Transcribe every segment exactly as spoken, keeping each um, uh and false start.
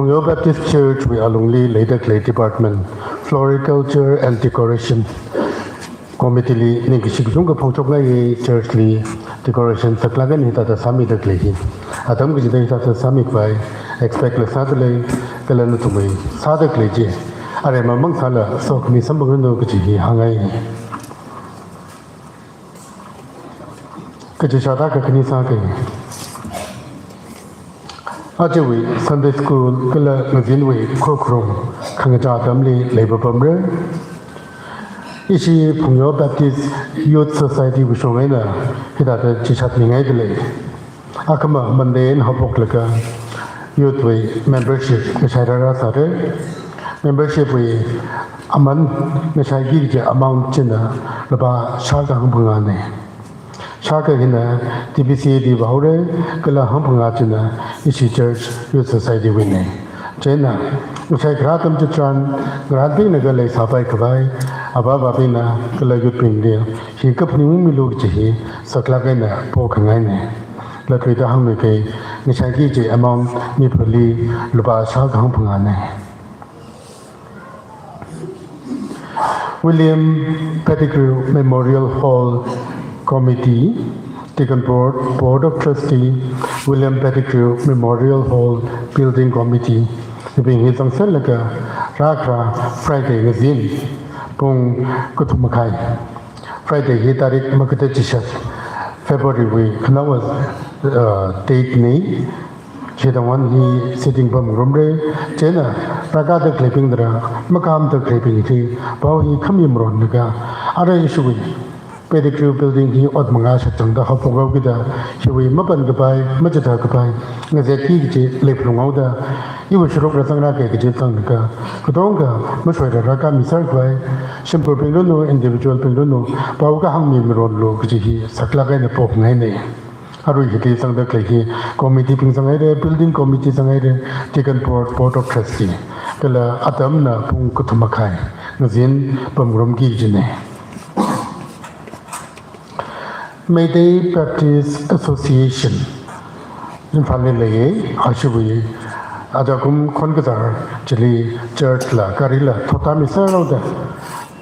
Phungyo Baptist Church wui alungli leida khalei department, Floriculture and Decoration Committee li ningkashi kachungkha phongshokngai. Church li decoration saklāk eina hithāda sāmida khalei hi, atam kachida hithāda sāmikhavai expect la sādalei, kala nathumwui sāda khalei chi aremamang sāla sokhami samphangranu kaji hi hāngngai. Kachishāda kakhane sākei. Ajawui Sunday School kala ngazinwui khokharum khangachā atamli leipapamra. Ishi Phungyo Baptist Youth Society wui shong eina hithāda chishat mingaidalei. Akhama Monday eina haophoklaga youth wui membership ngashai rāra sāra. Membership wui aman ngashaiki kaji amount china lupā shākha hangphangāna. Shākha hina T B C A li vāhaora, kala hangphangā china ishi church youth society wuina. Chieina ngashai kharā atam chitharan ngarānbingna khalei sāpai khavai, avāvabingna kala youth bingli hi kaphaning milu kaji hi saklāk eina pokhangaina. Latluida hāngmikei, ngashaiki kaji amount mi phali lupā shākha hangphangāna. William Pettigrew Memorial Hall Committee, Deacon Board, Board of Trustee, William Pettigrew Memorial Hall Building Committee, hibing hi zangserlaga rākhara Friday ngazin pung kathum makhai. Friday hi tarik makada chishat, February wui khanaowa, uh, date na. Chithang eina hi sitting pamngarumra, chieina rākada khaleibing dara, makāmda khaleibingli pao hi khami maronlaga, arui ishiwui Pettigrew Building hi ot mangā shakchangda haophokhaokida, hiwui mapan kapai, machithā kapai ngazekki kaji leiphalunghaoda, iwui sharuk rāzangrākei kaji zanglaga, katonga mashoida rākāmiser khavai, shimkhurbing ranu, individual bing ranu, pao kahāng mi maronlu kaji hi saklāk eina pokhangaina. Arui hili zangda khalei hi committee bing zanghaira, building committee zanghaira, deacon board, board of trustee. Kala atamna pung kathum makhai ngazin pamngarumki kajina. Meitei Baptist Association, Imphal li leiya, ashiwui, ajakum khonkazar chili church la, gari la, thotda miserhaoda,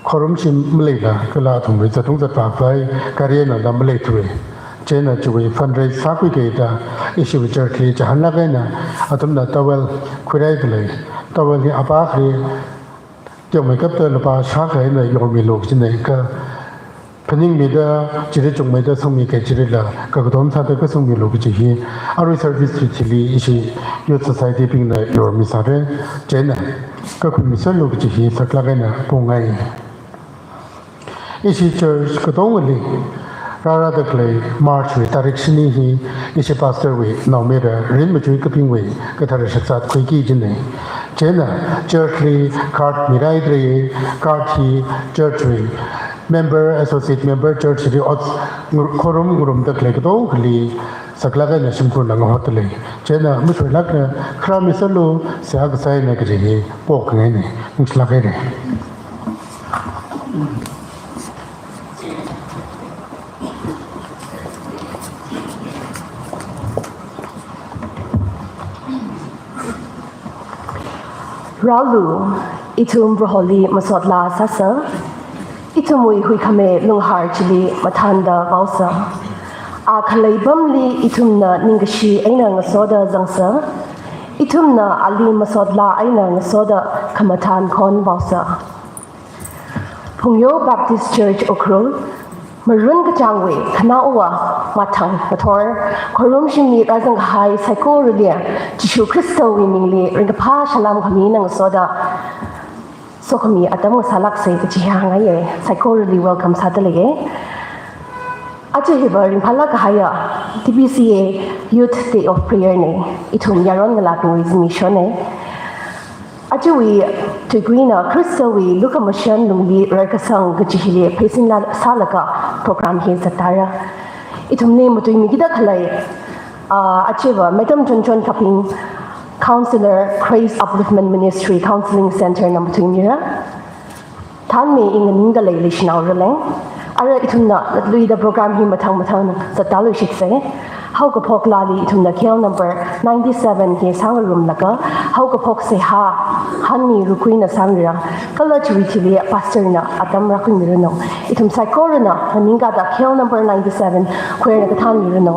khorumshim maleila, kala athumwui zatung zatvā khavai gari eina lam maleithuwa. Chieina chiwui fundraise sākhuiki da, ishiwui church li chihānlāk eina, athumna towel khuiraidalei, towel hi apā khali teomeikapta lupā shākha eina yormilu kajina, kaphaningmida, chili chungmeida sangmikei chilila, kakatom sāda kasangmilu kaji hi, arui service chi chili ishi youth society bingna yormisāra, chieina kakhuimiserlu kaji hi saklāk eina pongai. Ishi church katongali rārāda khalei March wui tarik shini hi ishi pastor wui naomayara rin machuikapingwui kathara shakzat khuiki kajina. Chieina church li card miraidalei, card hi church wui member, associate member, church li ot ngur-, khorum ngarumda khalei katongali saklāk eina shimkhurna ngahotdalei. Chieina mashoilākna kharā miserlu, seihā kasā eina kaji hi pokhangaina. Ningshilāk haira. Rālu, ithum Proholi masot laa sāsa, ithumwui huikhami lunghar chili mathānda vaosa. A khalei apamli ithumna ningkashi eina ngasoda zangsa, ithumna ali masot laa eina ngasoda khamathān khon vaosa. Phungyo Baptist Church Ukhrul, marun kachāngwui khanaowa mathang mathor, khorumshimli rāzang kahai saikorali, Jishu Khristawui mingli ringkaphā salām khami eina ngasoda, sokhami atam ngasālāksa kaji hāngngaiya, saikorali welcome sādalei. Aja hiva ringphālāk kahaiya T B C A Youth Day of Prayer na, ithum yaron ngalābingwui zimikshona. Ajawui tuikuina Khristawui lukhamashan lungli rarkasang kaji hili pheisin la sālaga program hi zattāra. Ithumli matuimikida khalei, ah, ajava Madam Chonchon Kaping, Counselor, Grace Upliftment Ministry Counseling Center na matuimira. Thānmi inganing khalei leishinao raleng. Ara ithumna latluida program hi mathang mathang zattāluishitsa. Haokaphok laali ithumna K L number ninety-seven hi sāngarumlaga, haokaphok seihā Hanmi Rukhuina sāngarang, kala chiwui thili pastor na atam rākhuimiranu. Ithum saikorana nganingkada K L number ninety-seven choir na kathānmiranu.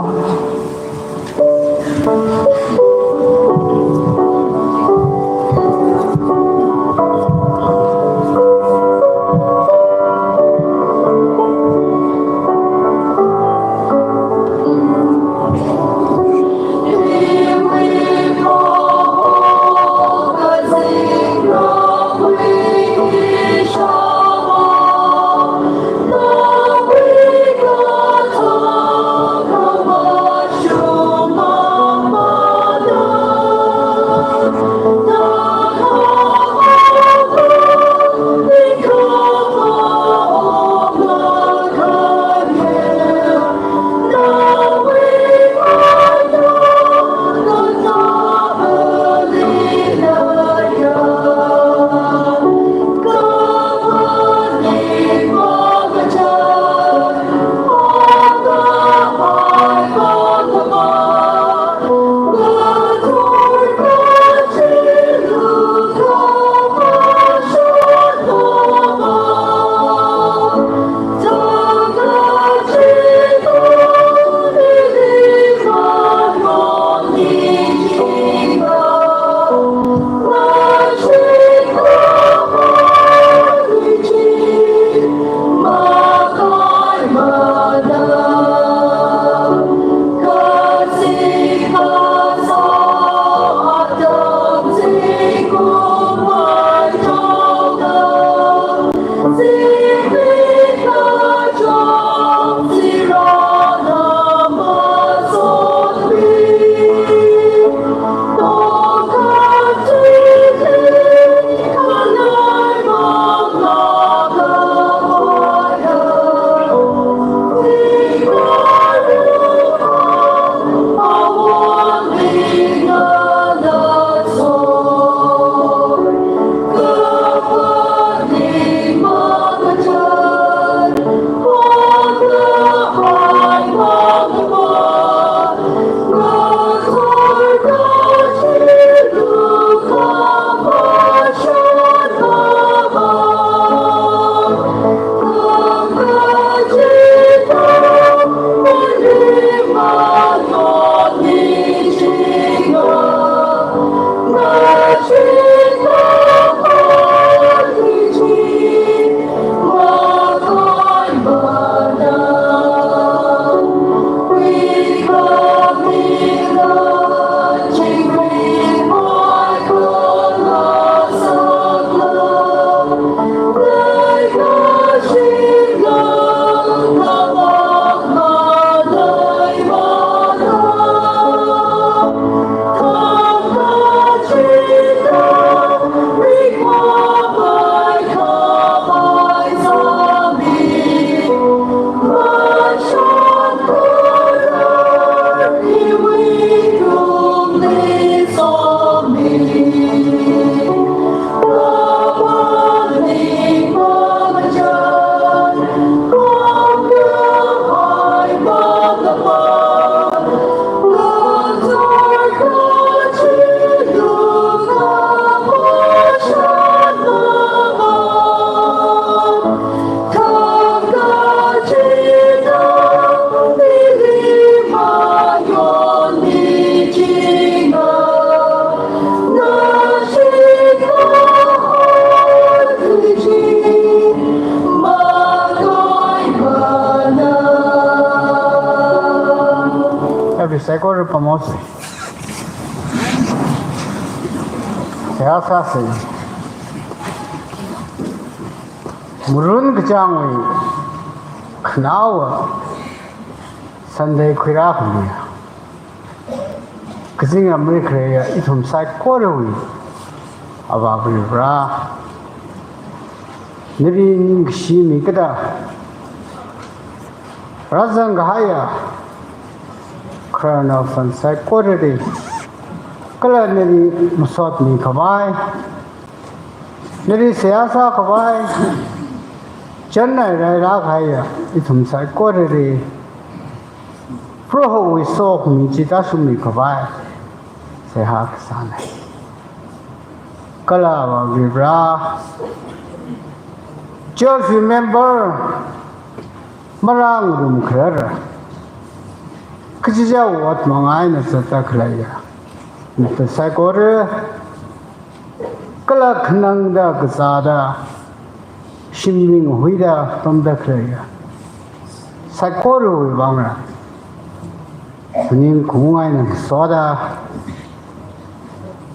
Every second promotion. Seihā sāsa. Murun kachāngwui khanaowa Sunday khuirā khuiya. Kazingram ri khuiya ithum saikorawui Avā Varivara. Nali ningshimi kada. Rāzang kahaiya khararnaosan saikorali, kala nali masotmi khavai, nali seihā sā khavai, chānnai rairā kahaiya ithum saikorali Prohowui sokhami chi tāshungmi khavai seihā kasāna. Kala Avā Varivara, church member marāngarumkharar, kachichā ot mang eina zatda khaleiya, nata saikora, kala khanangda kazāda, shimli ngahuida pamda khaleiya saikorawui vangla, phaning khaung eina ngasoda,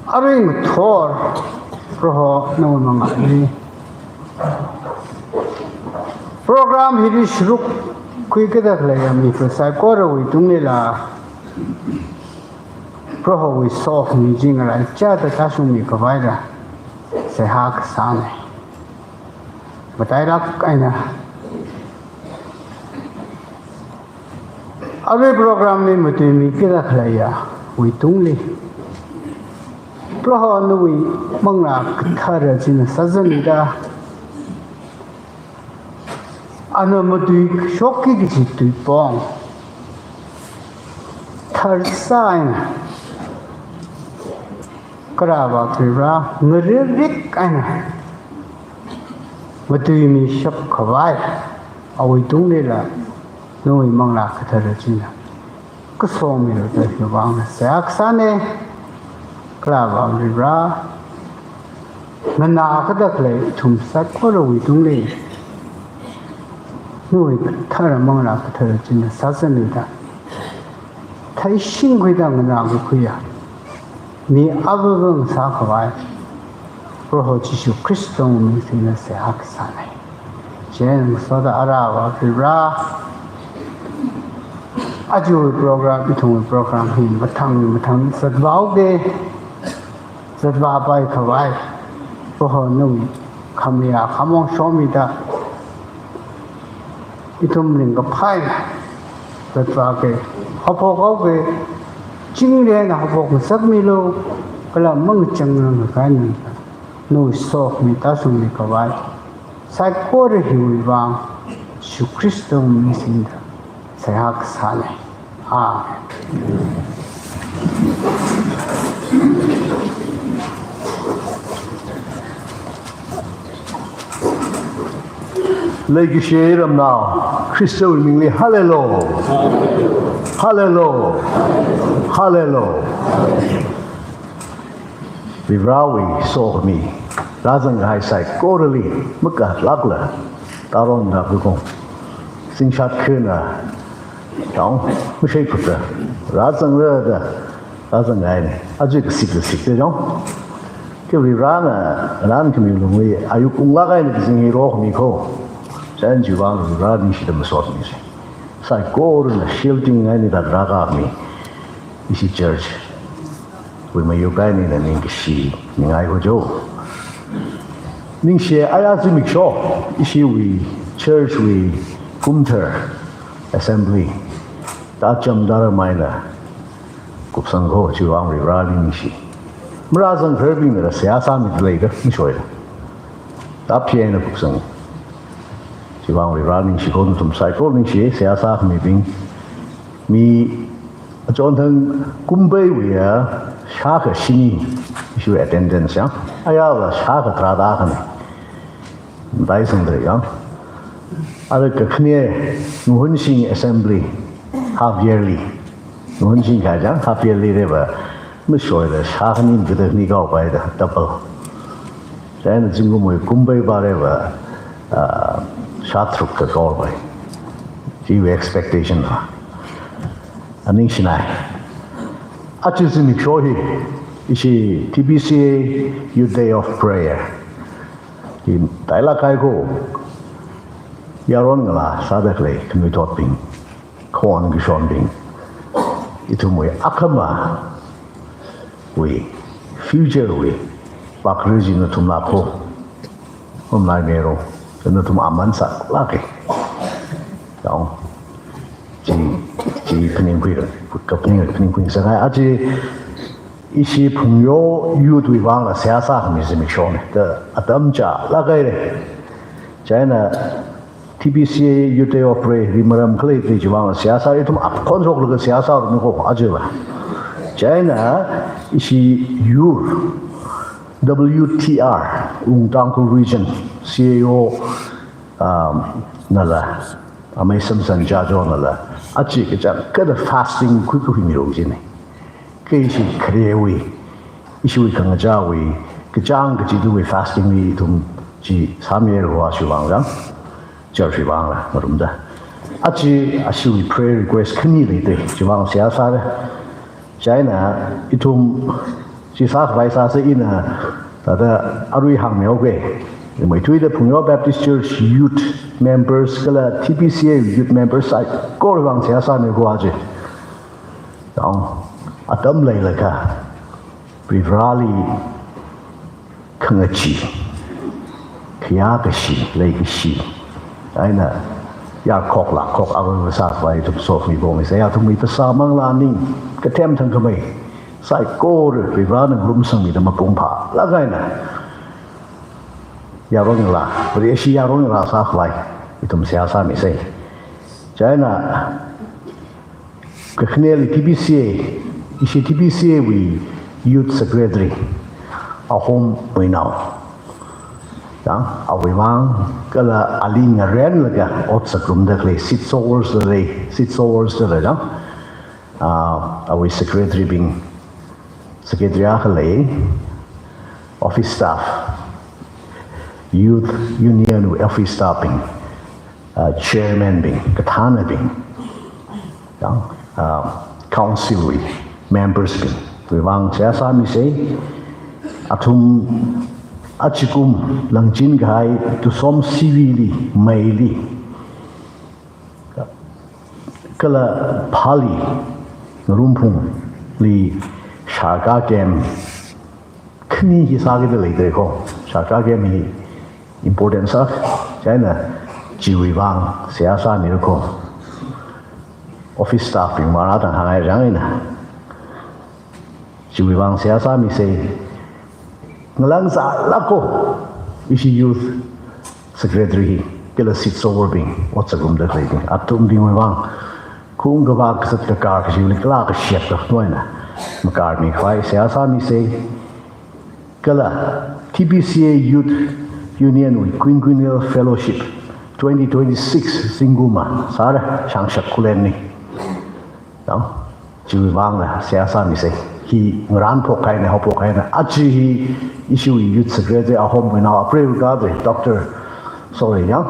arui ngathor Proho nawui mangāli program hili sharuk khuikida khaleiya mi saikorawui tunglila Prohowui sokhami chi ngaraichāda tāshungmi khavaila seihā kasāna. Matailāk eina arui programli matuimikida khaleiyawui tungli, Proho nawui Manglā Kathara china sāzanmida, ana matuishokki kaji tuipong tharsā eina, kala Avā Varivara, ngaririk eina matuimishap khavai, awui tunglila nawui Manglā Kathara china kasomilo da hiwui vangla seihā kasāna. Kala Avā Varivara, nganākada khalei ithum saikorawui tungli nawui kathara Manglā Kathara china sāzanmida, theishingkhuida nganākakhuiya mi avāvang sākhavai Proho Jishu Khristawui ming singda seihā kasāna. Chieina ngasoda ara Avā Varivara, ajawui program, ithumwui program hi mathang mathang zatvāhaoki, zatvāpai khavai Proho nawui khamayā khamong shomida, ithum ringkaphā eina zatvāki, haophok haoki, chingri eina haophok ngasakmilu, kala mangachang ngarānkakā eina nawui sokhami tāshungmi khavai saikora hiwui vang Jishu Khristawui ming singda seihā kasāna. Amen. Leikashi ramnao, Khristawui mingli hallelujah. Hallelujah. Hallelujah. Varivarawui sokhami rāzangkahai saikorali makatlākla, taron da kukong, zingshat khana, tang, mashei phutda rāzangra da, rāzangkahaina. Aja kasik kasik da jong, kha Varivarana nganākhami lungli ayuk unglāk eina kazing hi rokmi kho. Chieina chiwui vang Varivara ningshida masotmisa. Saikorana shielding eina da rākāmi ishi church wui mayuk eina ningkashi ningai kho jo. Ningshi aya zimiksho, ishiwui church wui kumthar assembly tācham tāra maila kupsang kho, chiwui vang Varivarali ningshi. Marāzangkhararbingna seihā sāmida leida mashoida, tāphi eina kupsang. Chiwui vang Varivara ningshi kho, nathum saikora ningshi, seihā sākhamibing. Mi achonthang Kumbeiwuiya shākha shini ishiwui attendance yang, ayāva shākha tharāda khani. Mataisangda yang. Ara kakhane, Ngahunshing assembly, half yearly. Ngahunshing kha jang half yearly reva, mashoida shākhani makathākhani kaopaida, double. Chieina zingkumwui Kumbei pā reva, ah, shātharuk kakaopai. Chiwui expectation na. Aning shinai. Aja zimiksho hi, ishi T B C A Youth Day of Prayer hi tailāk kahai kho, yaron ngalā sāda khalei khanuithotbing, khon kashonbing, ithumwui akhamawui, future wui pakri chi nathumna kho. Umlai mero, nathum aman sālāka. Tang, chi, chi phaningkhui, kaphaning, phaningkhui sāngai. Aja ishi Phungyo youth wui vangla seihā sākhami zimikshona da atam chālāk haira. Chieina T B C A Youth Day of Prayer li maram khalei tui chiwuivang seihā sāra, ithum akhon shoklaga seihā sāranu ko, aja va. Chieina ishi yur W T R, Wung Tangkhul Region C A O, um, nala, Amei Samson Jajo nala, achi kachang kada fasting khuikhui milu jina. Kha ishi kharewui, ishiwui khangachāwui, kachāng kachituwui fasting li ithum chi sāmira ko, ashiwui vang jang, church wui vang la, ngarumda. Achi, ashiwui prayer request khani leida, chiwuivang seihā sāra. Chieina ithum chi sākhavai sāsa, ina thāda arui hāngmihaoga. Meithuida Phungyo Baptist Church youth members kala T B C A youth members saikorawui vang seihā sāmira ko aja. Yang, atam leilakha, Varivarāli khangachee, khayākashi, leikashi eina yarkhok lākhok ava sākhavai ithum sokhami pongmisa. Athumwui phasā, manglā, ning kathem thangkhamei saikora Varivarāna ngarumsangmida mapung phālāk eina yaron ngalā, Vareshi yaron ngalā sākhavai ithum seihā sāmisa. Chieina kakhaneli T B C A, ishi T B C A wui Youth Secretary, Ahom Muinao. Yang, awui vang kala ali ngarenlaga ot sāngarumda khalei, seat sowers da lei, seat sowers da lei, yang. Ah, awui secretary bing, secretary akha lei, office staff, Youth Union wui office staff bing, ah, chairman bing, kathānabing, yang, ah, council wui members bing, wui vang seihā sāmisa. Athum achikum langchin kahai Tusom Sivili, Meili, kala Phali, Ngarumphungli shārkā camp khani hi sākida leida ko. Shārkā camp hi important sā, chieina chiwui vang seihā sāmira ko. Office staff bing mara tang hāngai rang ina. Chiwui vang seihā sāmisa. Ngalang sālāk ko, ishi youth secretary hi, kala seat sower bing, ot sāngarumda khaleibing, athumbingwui vang khung kavā kazat kakar kashi, kala kashap kaknoina makarmi khavai seihā sāmisa. Kala T B C A Youth Union wui Quinquennial Fellowship twenty twenty-six zingkum sāra, Shangshak Khullen li. Yang, chiwui vangla seihā sāmisa. Hi ngaranphok kahaina, haophok kahaina. Aja hi ishiwui youth secretary Ahom Muinao, apreiva kaji, Doctor, sorry, yang,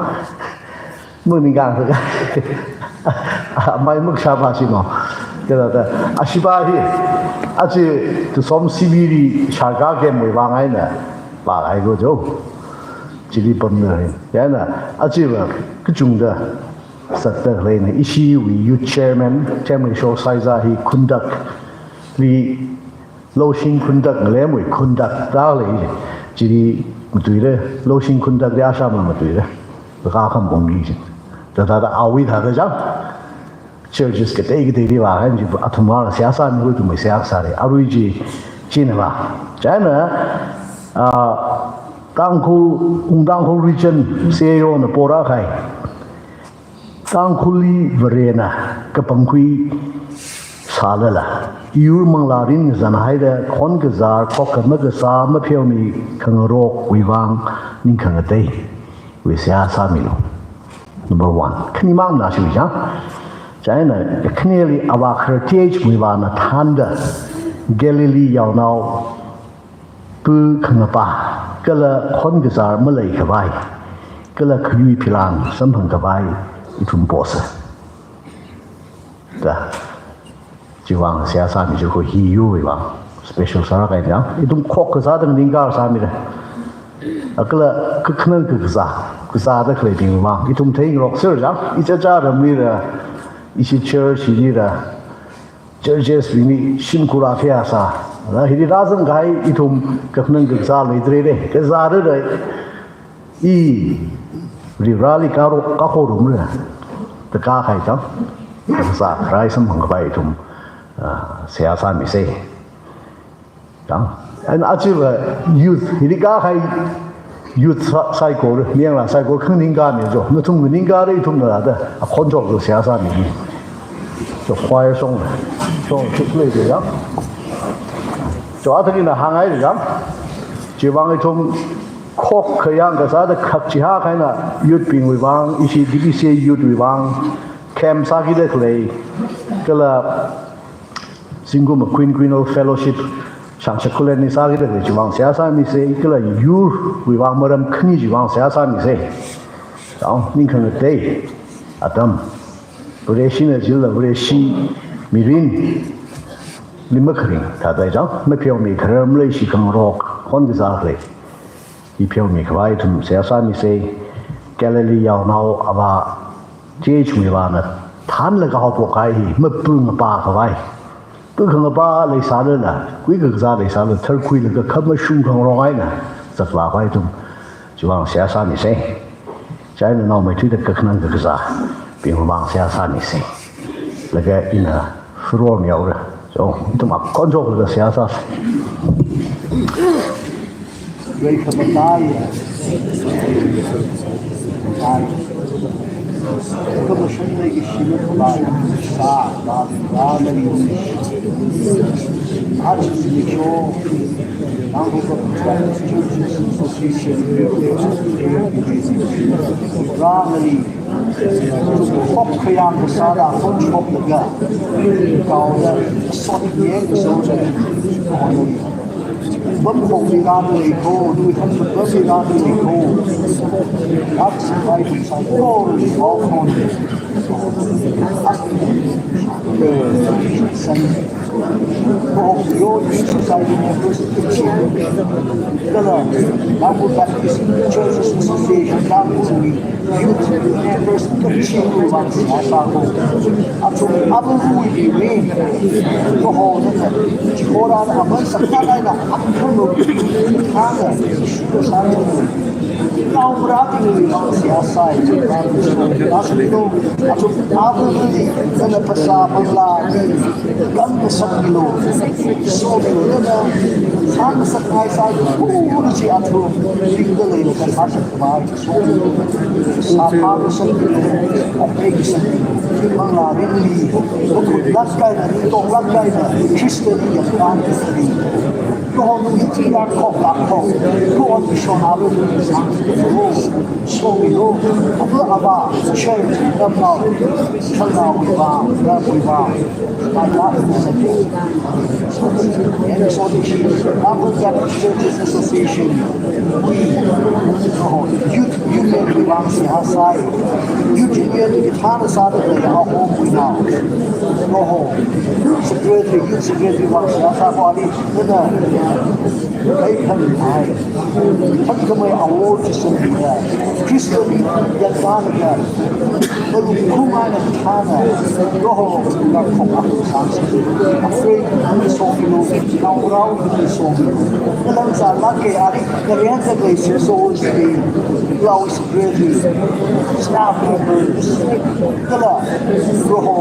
maningkang sāka. Amei makashapa shimo. Kala da, ashipa hi, aja Tusom Sivili shārkā camp wui vang eina vālai ko jo. Chili pamda hi. Chieina, aja va kachungda zatda khaleina, ishiwui youth chairman, Themreishok Saiza hi Khundakli, Loushing Khundak ngalemwui Khundak da lei, chili matuira, Loushing Khundakli asham matuira, kakā khampung li chi. Da da da awui thāda jang, churches katei kateili vākahai chi, athumla seihā sāmilu, athumwui seihā sāra. Arui chi, china va. Chieina, ah, Tangkhul, Wung Tangkhul Region C A O na pora kahai, Tangkhulli Varena kapangkhui sālala, iyur manglā rin ngazan haida khon kazār, khokha makasā, mapheomi khangarokwui vang ning khangateiwui seihā sāmilu. Number one. Khanimang na shi jang. Chieina kakhaneli avā kharar T H Muivahna thānda Galilee yaonao pu khangapa, kala khon kazār malei khavai, kala khayui philan samphang khavai ithum posa. Da, chiwui vang seihā sāmi chi ko, hi yurwui vang special sāra kahaina. Ithum khok kazā tang ningkar sāmira. Kala kakhanang kakazā, kazāda khaleibingwui vang ithum theingarok sāra jang, ichichā ramlila, ishi church hilila, churches bingli shimkhur akhei sā. Na hili rāzang kahai ithum kakhanang kakazā leidalei. Kazāda da i Varivarāli kāro, kākhorumra. Da kākahai chang. Kakazā kharai samphang khavai ithum, ah, seihā sāmisa. Chang. Eina aja va youth hili kākahai Youth sa-, saikora, miyanglā saikora khanganingkami jo. Nathum nganingkada ithumna rāda, akhon chok seihā sāmi. Jo, choir song, song chuk lei de ya. Jo, athang ina hāngngai de ya. Chiwuivang ithum khokkha yangkasāda khak chihā kahaina youth bingwui vang, ishi D B C A youth wui vang, camp sākida khalei, kala zingkum quinquennial fellowship, shangshak khulen ni sākida khalei chiwuivang seihā sāmisa, kala yurwui vang maram khani chiwuivang seihā sāmisa. Chao, ning khangatei atam. Vareshina jila Vareshi mirin li makharing thāda chao, mapheomi kharar maleishi khangarok, khon kazā khalei. I pheomi khavai ithum seihā sāmisa, Galilee yaonao avā J H Muivahna thānlaga haophok kahai hi, mapung apa khavai. Pung khangapa leisālala, kui kakazā leisālala, tharkhuilaga khamashung khangarong eina zatlāk khavai ithum chiwuivang seihā sāmisa. Chieina naomeithuida kakhanang kakazābingwui vang seihā sāmisa. Laga ina furor mihaora. Jo, ithum akhon choklaga seihā sāsa. Rei khamatai. Ai. Khamashung leikashi makalai. Sa, sa, sa, nali. Aja zimiksho. Tangkhul Baptist Churches Association. Ra nali. Khokkha yangkasāda akhon choklaga, kaoda sot yeng kasā da, pamkhong mirāda leiko, nuihon pammirāda leiko. Ak sakai tum saikora, akhon. Ak, eh, san. Proho, Youth Society members, kala, Tangkhul Baptist Churches Association, Tangkhulwui youth members, kachungkha vang seihā sāko. Athum aruiwui ring, Proho nana, chikora na aman sakna na, athum, nana, shuka sāko. Naongarābingwui vang seihā sāi, athum, athum, aruili, nana phasā phanglā, kanna sāmilu, somilu, nana, sāngasakngai sālu, uri chi athum, ringda leila kan hasak mai, somilu, sāpha sāmilu, okhei sāmilu, manglā ringli, lākkahai na, ringtong lākkahai na, Khristali yangkhan kasāli. Proho nung hithāda khoklāk ko, Proho nishon aru nung sang, Proho, somilu, ava ava, church, ramnao, khangaowui vang, ramwui vang, maila, sāke. And so the Tangkhul Baptist Churches Association, we, Proho, youth union wui vang seihā sāi, youth union wui thāna sāda leida home wui nao, Proho, secretary, youth secretary vang seihā sāko ali, nana, kaikhali hai. Thangkhamei awor chi sāmida, Khristali yangkhanlaga, malukkhung eina thāna, Proho, ngarokkhok akhung sāsa. Afraid nana somilu, naongarābingli somilu. Nalam zālāka ari, ngarān zaklei singso sili, Lao secretary, staff members, kala, Proho,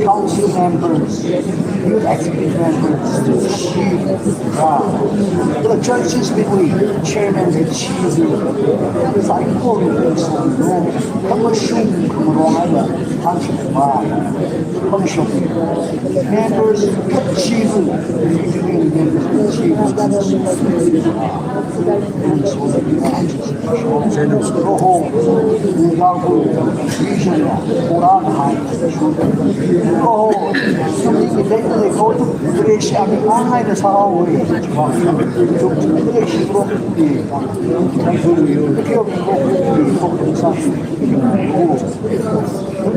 council members, youth executive members, chief, ah, kala churches bingwui chairman and chief, saikora somilu, khamashung khangarong eina, thanship ma, khamashung members, chief, chief, Proho, Tangkhul vision la, Quran hai. Proho, sumni mi dai dai ko tu, Malaysia mi angai da sa o. Tu, Malaysia pro. Thank you. Thank you.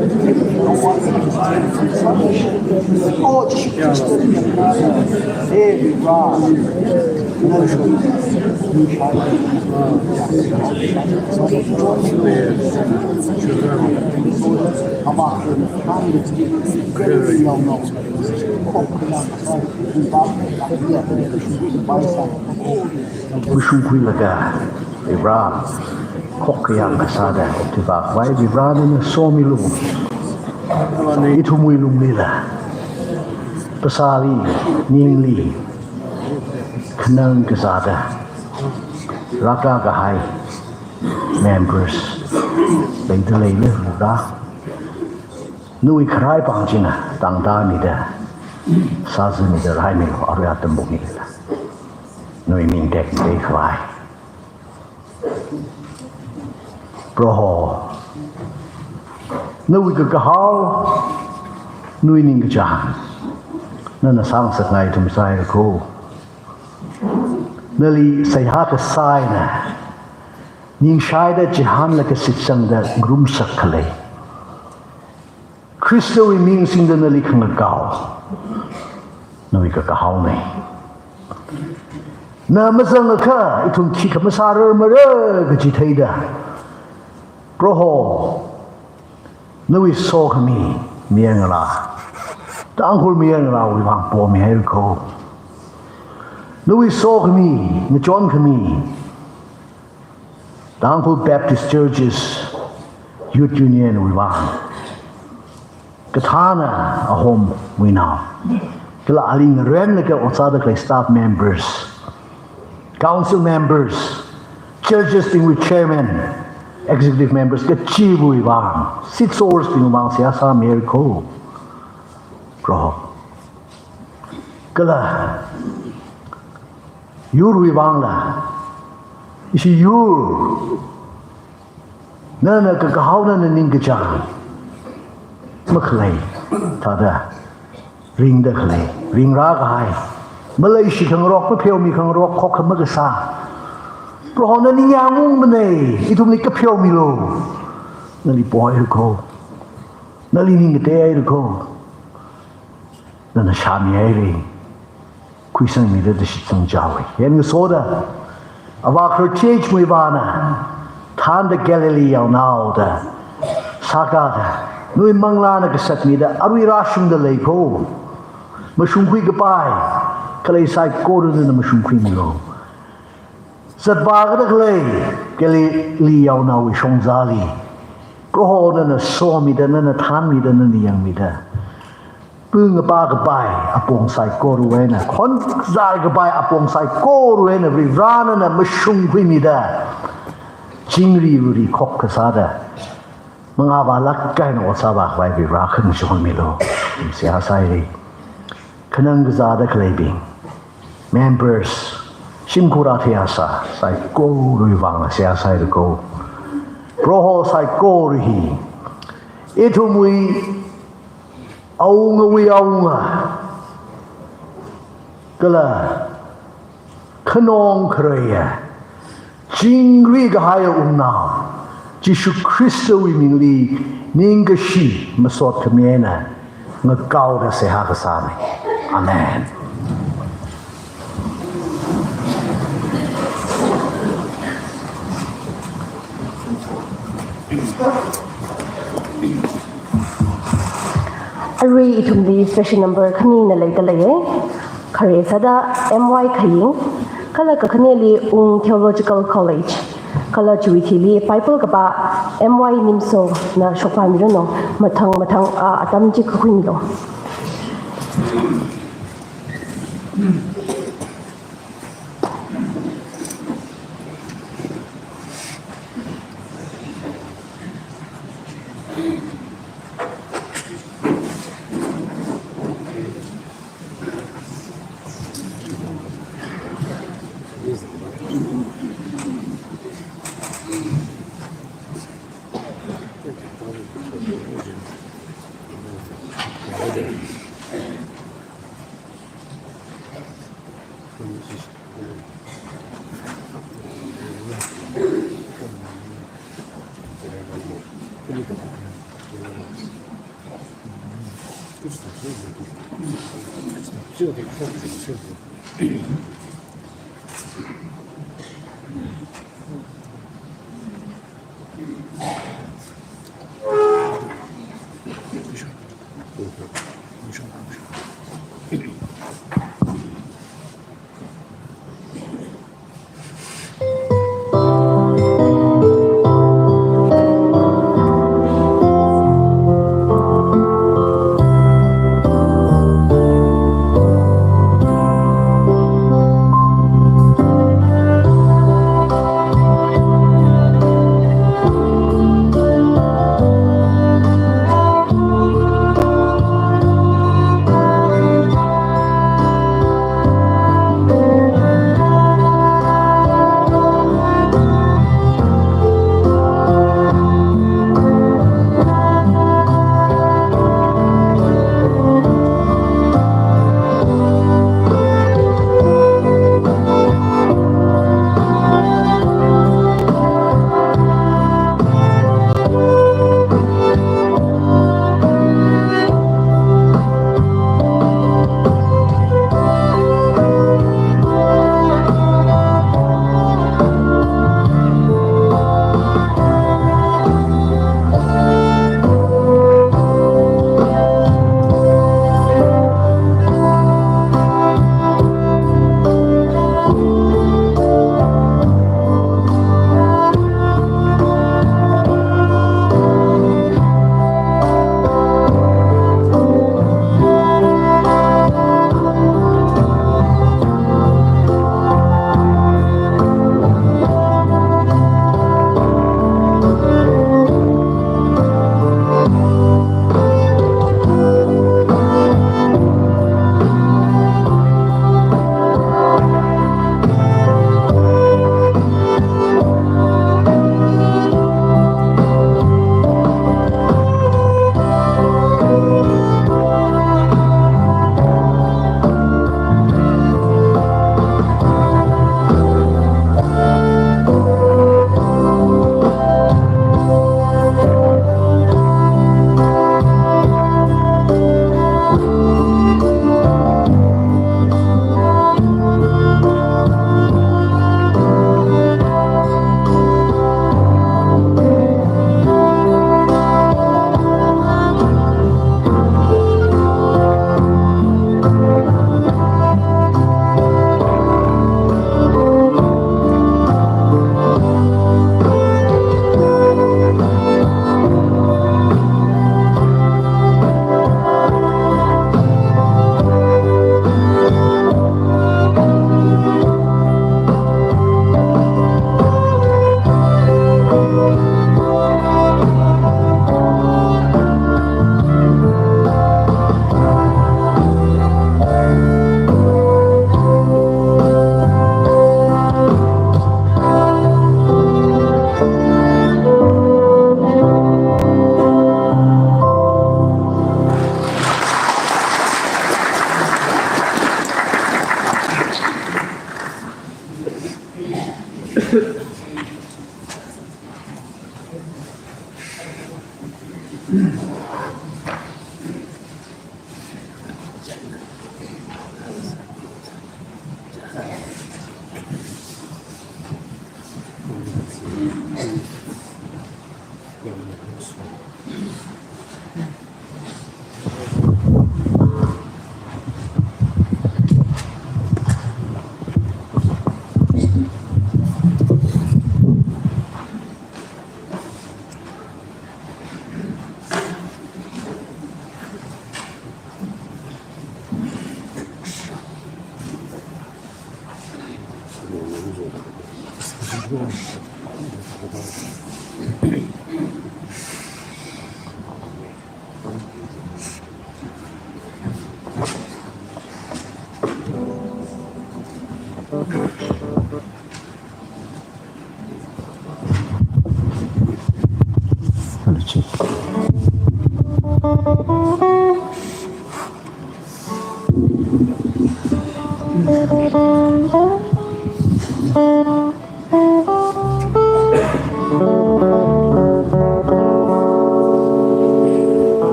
Mashungkhuilaga, Varivara, khokkha yangkasāda, okthuivā khavai Varivara nana somilu. Ithumwui lunglila, phasāli, ningli, khanang kazāda, rākakahai, members leida leili ra. Nawui kharai pāng china tangda mida, sāzā mida raimilu, arui atam pung hila. Nawui ming tekmatei khavai. Proho, nawui kakahao, nawui ningkachāng, nana sāngasakngai ithum sāhaira kho. Nali seihā kasā eina, ningshida chihānlaga shitsangda ngarumsak khalei Khristawui ming singda nali khangakao, nawui kakahaona. Na mazangakha ithum khikha masārarmara kaji theida, Proho, nawui sokhami mayarngalā, Tangkhul mayarngalāwui vang pomihaira kho. Nawui sokhami, ngachonkhami, Tangkhul Baptist Churches Youth Union wui vang, kathāna ahomwui nao, kala ali ngarenlaga ot sāda khalei staff members, council members, churches bingwui chairman, executive members, kachivawui vang, seat sowers bingwui vang seihā sāmihaira kho. Proho, kala yurwui vangla, ishi yur, nana kakahao, nana ningkachāng makhalei thāda ringda khalei, ringrā kahai, maleishi khangarok, mapheomi khangarok, khokkha makasā, Proho, na ningyāng ungmana, ithumli kapheomilu. Nali pohaira kho. Nali ning kateira kho. Nana shāmihaira. Khuisangmida da shitsang chaowa. Yan ngasoda, avā khararchei chiwui vāna, thānda Galilee yaonao da sākada, nawui manglāna kasatmida arui rāshungda lei kho. Mashungkhui kapai khalei saikorana nana mashungkhuimilu. Zatvākada khalei Galilee yaonaowui shongzali, Proho, nana somida, nana thānmida, nana yangmida, pungapa kapai apong saikorawui eina, khon kazā kapai apong saikorawui eina Varivarā nana mashungkhuimida, chingri ruri khokkha sāda, mangāvālāk eina ot sāvā khavai Varivarā khangachonmilu. Seihā sāhaira. Khanang kazāda khaleibing, members, shimkhur athei asā saikorawui vang seihā sāhaira kho. Proho, saikora hi ithumwui awungawui awunga, kala khanong khareiya, chingri kahaiya wungnao, Jishu Khristawui mingli ningkashi masot khami eina ngakaoda seihā kasāna. Amen. Arui ithumli special number khanina leida leiya. Khare sāda M Y Khaying, kala kakhaneli Ung Theological College, kala chiwui thili Bible kapā M Y Nimsona shokpaimiranu, mathang mathang a atam chi kakhuimilu.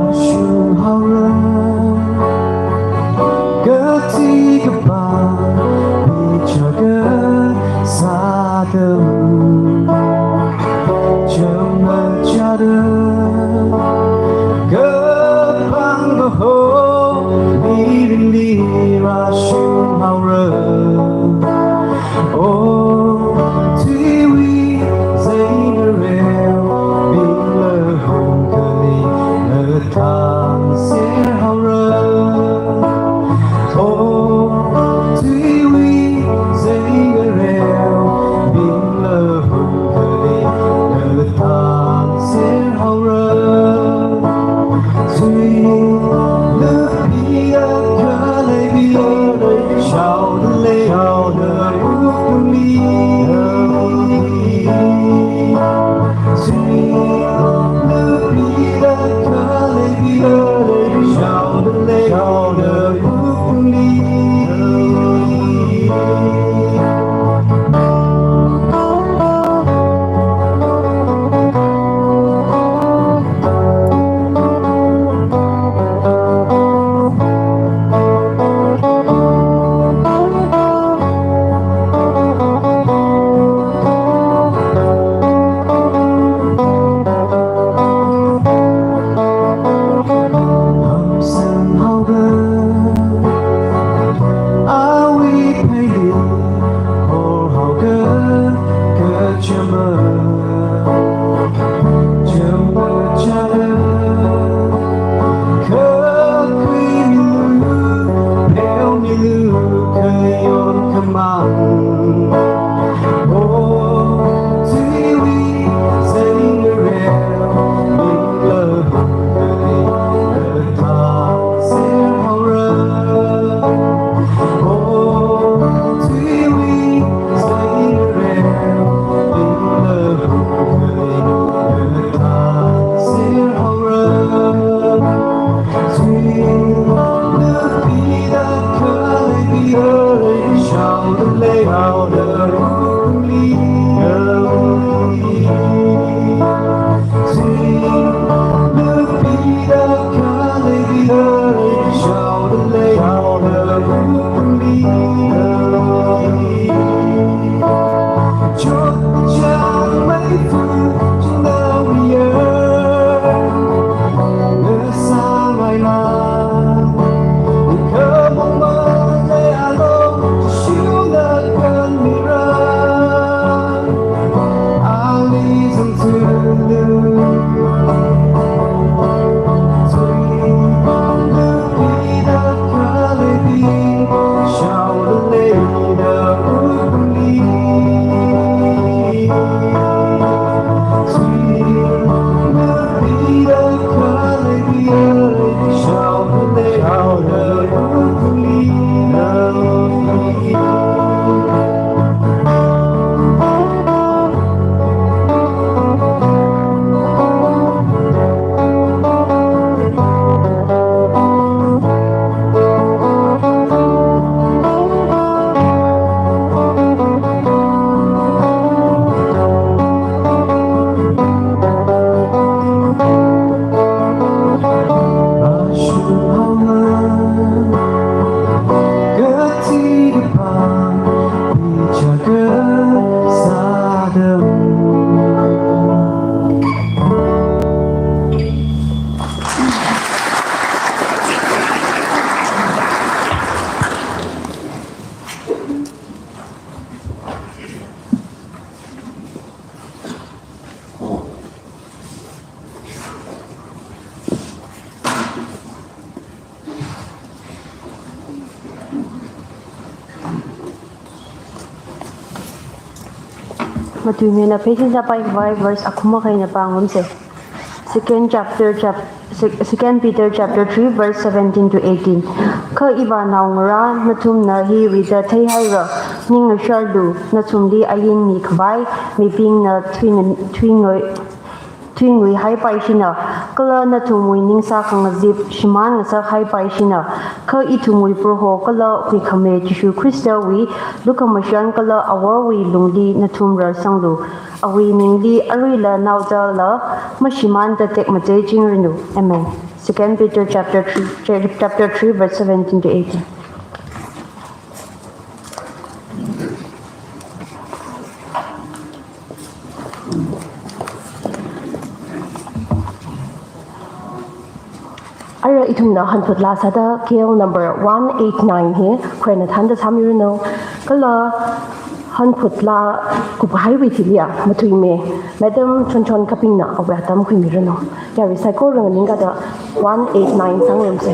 Rāshunghaora, kachi kapā michākha sāda, chāmachāda kapangkaho mirinli rāshunghaora. O, thuiwui zeingareobingla hungkali ngathānserhaora. O, thuiwui zeingareobingla hungkali ngathānserhaora. Matuimei eina page sāpai khavai verse akhum akha eina pāngarumsa. Second chapter, chap-, sec-, Second Peter chapter three, verse seventeen to eighteen. Kha ivā naongarā, nathumna hi rida theihaira, ning ngasharlu, nathumli ain mikhavai mibingna thuina, thuingui, thuinguihaipaishina, kala nathumwui ningsā khangazip shimān ngasakhaipaishina, kha ithumwui Proho kala Huikhame Jishu Khristawui lukhamashan kala Aworwui lungli nathum rarsanglu. Awui mingli aruila naodala mashimānda tekmatei chingranu. Amen. Second Peter chapter three, cha-, chapter three, verse seventeen to eighteen. Ara ithumna hanphut laa sāda K L number one eight nine hi khorana thānda sāmiranu. Kala hanphut laa kuphaiwui thili ya, matuimei Madam Chonchon Kapingna awui atam khuimiranu. Yarui saikora nganingkada one eight nine sāngarumsa.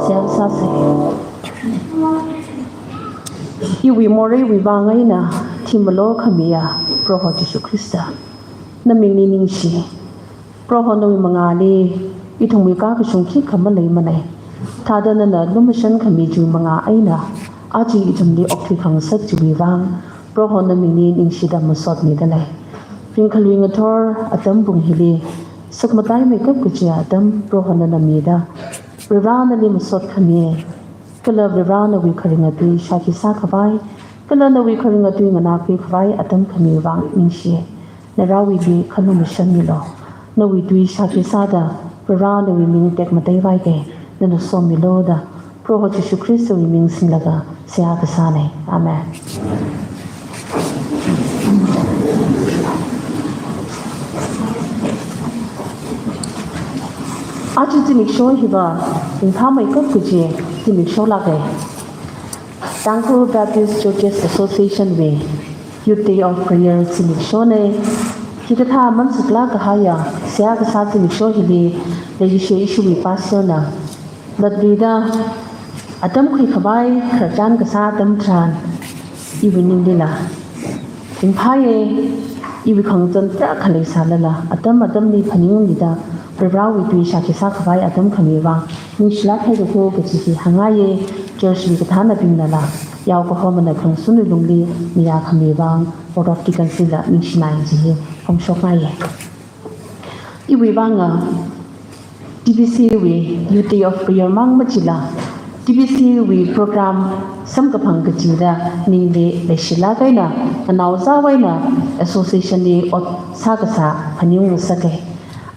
Seihā sāsa. Iwui moreiwui vang eina thimalo khamiya Proho Jishu Khrista, namingli ningshi. Proho nawui mangāli ithumwui kakashung khikha maleimanei. Thāda nana lumashan khami chiwui mangā eina aja ithumli okthui khangasak chiwui vang Proho na mingli ningshida masotmidalei. Ringkhalui ngathor atam pung hili sakmataimeikap kaji atam Proho nana mida, Vare nali masot khami, kala Vare nawui kharinga tui shākhi sākhavai, kala nawui kharinga tui nganākhui khavai atam khami vang ningshi. Narāwuili khanumashan milu. Nawui tui shākhi sāda Vare nawui ming tekmatei vaike, nana somilu da Proho Jishu Khristawui ming singlaga seihā kasānei. Amen. Aja zimiksho hiva ringphāmeikap kaji zimiksho lāke. Tangkhul Baptist Churches Association wui Youth Day of Prayer zimikshonei. Hikathā aman saklāk kahaiya seihā kasā zimiksho hili leishishi ishiwui pastor na latluida atam khuikhavai khararchan kasā atam tharan iwui ninglila ringphāye, iwui khangazan tarākha leisālala atam atamli phaningmida Varewui tui shākhi sākhavai atam khami vang ningshilāk haira ko kaji hi hāngngaiye. Church wui kathānabingnala yaokahomana khangsunwui lungli miya khami vang Board of Deacons lila ningshinai kaji hi phongshokngaiye. Iwui vanga T B C wui Youth Day of Prayer mang machila, T B C wui program samkaphang kachida ningli leishilāk eina, anaoza eina association li ot sākasā phaningngasake.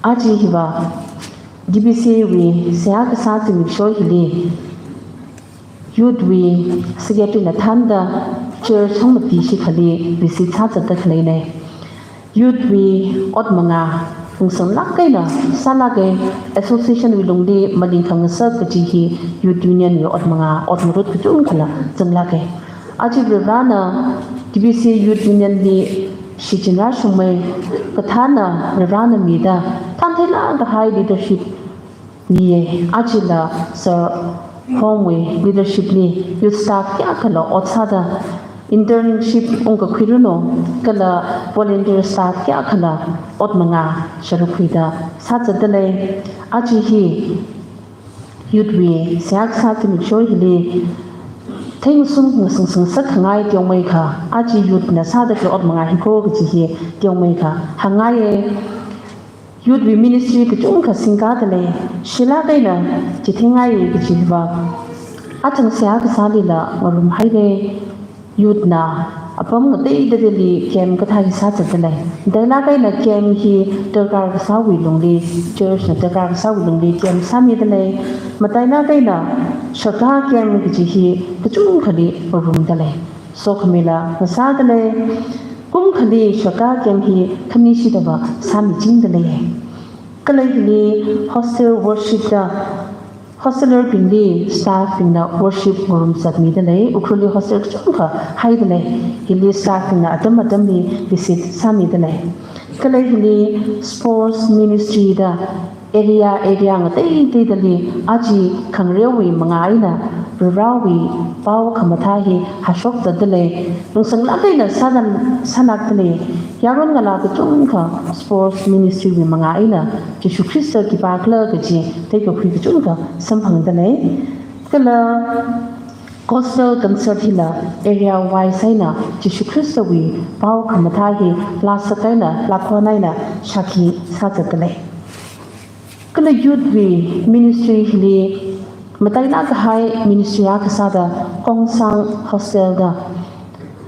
Aja hiva T B C wui seihā kasā zimiksho hili youth wui secretary na thānda church hangmati shikhali visit sāzatda khaleinei. Youth wui ot mangā phungsanglāk eina sālāke. Association wui lungli malingkhangasak kaji hi youth union wui ot mangā, ot ngarut kachungkhala zanglāke. Aja Varena T B C Youth Union li shichinrāshungmei, kathāna Varena mida thāntheilāk kahai leadership miye. Ajala Sir Hongwui leadership li youth staff kayākhala ot sāda internship ungkakhui ranu, kala volunteer staff kayākhala ot mangā sharuk khuida sāzatdalei. Aja hi youth wui seihā kasā zimiksho hili theingasung ngasangsang sākhangai teomeikha, aja youth na sāda khalei ot mangā hi ko kaji hi teomeikha hāngngaiye. Youth wui ministry kachungkha singkadalei, shilāk eina chitheingai kajiva, athang seihā kasālila ngarumhaire. Youth na apam ngateiteili camp kathā hi sāzatdalei. Matailāk eina camp hi darkar kasāwui lungli, church na darkar kasāwui lungli camp sāmidalei. Matailāk eina shaka camp kaji hi kachungkhali ngarumdalei. Sokhamila ngasādalei. Kumkhali shaka camp hi khani shidava sāmichingdalei. Kala hili hostel worship da hosteler bingli staff bingna worship ngarumzatmidalei. Ukhrulli hostel kachungkha haidalei. Hili staff bingna atam atamli visit sāmidalei. Kala hili sports ministry da area, area ngateiteidali aja khangareowui mangā eina Varewui pao khamathā hi hāshokzatdalei. Nungsānglāk eina sānā, sānākdalei. Yaron ngalā kachungkha sports ministry wui mangā eina Jishu Khrista khipākhala kaji theikakhui kachungkha samphangdalei. Kala gospel concert hila area wise eina Jishu Khristawui pao khamathā hi lāsak eina, lākhon eina shākhi sāzatdalei. Kala youth wui ministry hili matailāk kahai ministry akha sāda Kongsang hostel da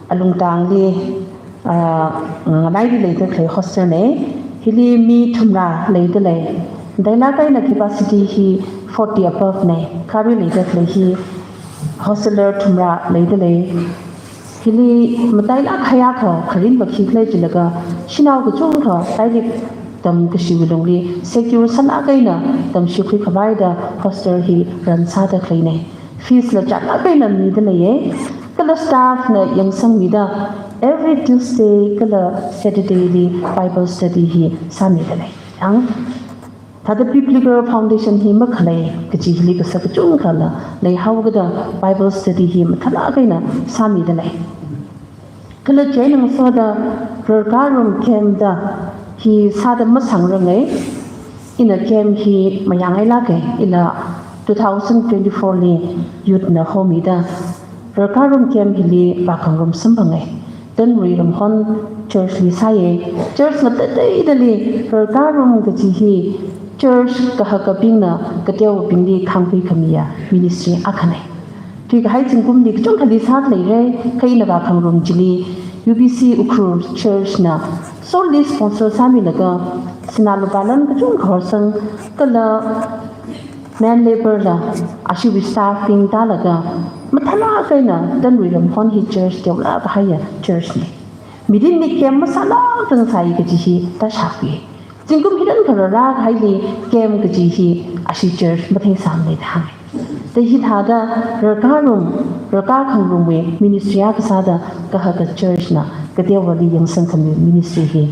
alungtangli, ah, nganaili leida khalei hostel nei. Hili mi thumrā leidalei. Matailāk eina capacity hi forty above nei. Khareli leida khalei hi hosteler thumrā leidalei. Hili matailāk kahai akha kharinva khikhala jilaga, shanao kachungkha Tairik tamkashiwui lungli secure sālāk eina tamshikhui khavai da hostel hi run sāda khaleinei. Fees la chānlāk eina midaleiye. Kala staff na yangsangmida every Tuesday kala Saturday li Bible study hi sāmidalei. Ang thāda biblical foundation hi makhalei kaji hili kasak kachungkhala leihaokida Bible study hi mathālāk eina sāmidalei. Kala chieina ngasoda rarkarum camp da hi sāda masāngrangei. Ina camp hi mayāngailāka, ila two thousand twenty-four li youth na homida rarkārum camp hili vākhangarum samphanga. Tanrui Ramhon church li sāya. Church ngateiteidali rarkārum kaji hi church kahakabingna kateobingli khāngkhui khamiya ministry akhana. Thuikahai zingkumli kachungkhali sāda leira, kha ina vākhangarum chili U B C Ukhrul Church na solely sponsor sāmilaga sinā lupā lan kachungkha horsang kala man labour la ashiwui staff bing tālaga mathālāk eina Tanrui Ramhon hi church teolāk kahaiya church na. Mirinli camp masālāk tang sāi kaji hi tāshapki. Zingkum hikathā kharā rākahaili camp kaji hi ashi church matheisāmana da hānga. Da hithāda rarkārum, rarkā khangarumwui ministry akha sāda kahaka church na kateovali yangsang khami ministry hi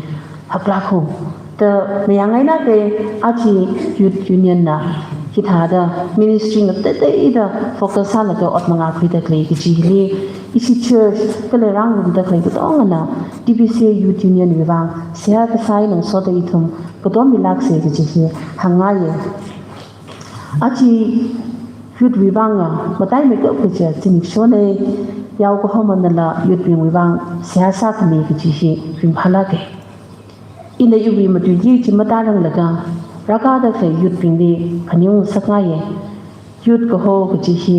haklāk haowa da mayāngailāka. Aja Youth Union na hithāda ministry ngateiteida focus sālaga ot mangā khuida khalei kaji hili ishi church kala rāngarumda khalei katongana T B C A Youth Union wui vang seihā kasā eina ngasoda ithum katom milāksa kaji hi hāngngaiya. Aja youth wui vang a mataimeikap kaja zinishona, yao kahomanala youth bingwui vang seihā sākhami kaji hi ringphālāka. Ina iwui matuiki chi matāranglakha, rākāda khalei youth bingli phaningung ngasakngaiya. Youth kaho kaji hi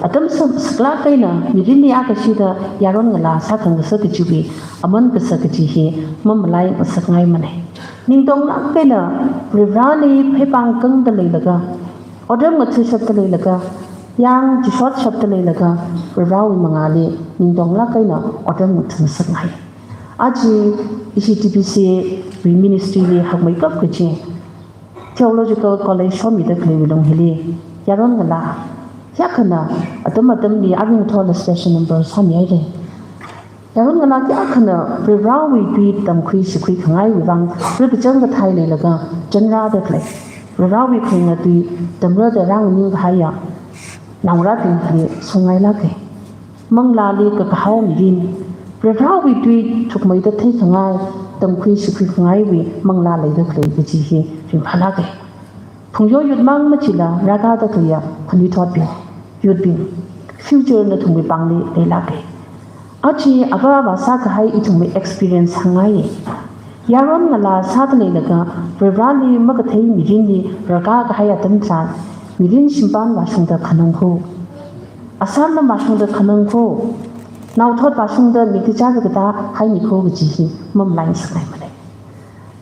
atam sam saklāk eina mirinli akashida yaron ngalā sākhangasak kajiwui aman kasak kaji hi mamalai ngasakngaimana. Ningtonglāk eina Varivarali pheipāng kangda leilakha, otram ngathashapda leilakha, yāng chishotshapda leilakha, Varivarawui mangāli ningtonglāk eina otram ngathangasakngai. Aja ishi T B C A wui ministry li hakmeikap kaji Theological College shomida khaleiwui lung hili yaron ngalā kayākhana atam atamli aring thola special number sāmihaira. Yaron ngalā kayākhana Varivarawui tui tamkhui shikhui khangaiwui vang rikachang kathai leilaga chanrāda khalei, Varivarawui kharinga tui tamrada rānganing kahaiya naongarābing hili songailāka. Manglāli kakahao mirin, Varivarawui tui thukmeida theikhangai, tamkhui shikhui khangaiwui manglā leida khalei kaji hi ringphālāka. Phungyo youth mang machila rākāda khaleiya khanuithotbing, youth bing, future nathumwui pāngli leilāka. Aja ava avā sākahai ithumwui experience hāngngaiya. Yaron ngalā sāda leilakha Varivarali makathei mirinli rarkā kahai atam tharan, mirin shimpān vāshungda khanang kho. Asarna vāshungda khanang kho. Naothot vāshungda mikachā rakatā haimi kho kaji hi mamalai ngasakngaimana.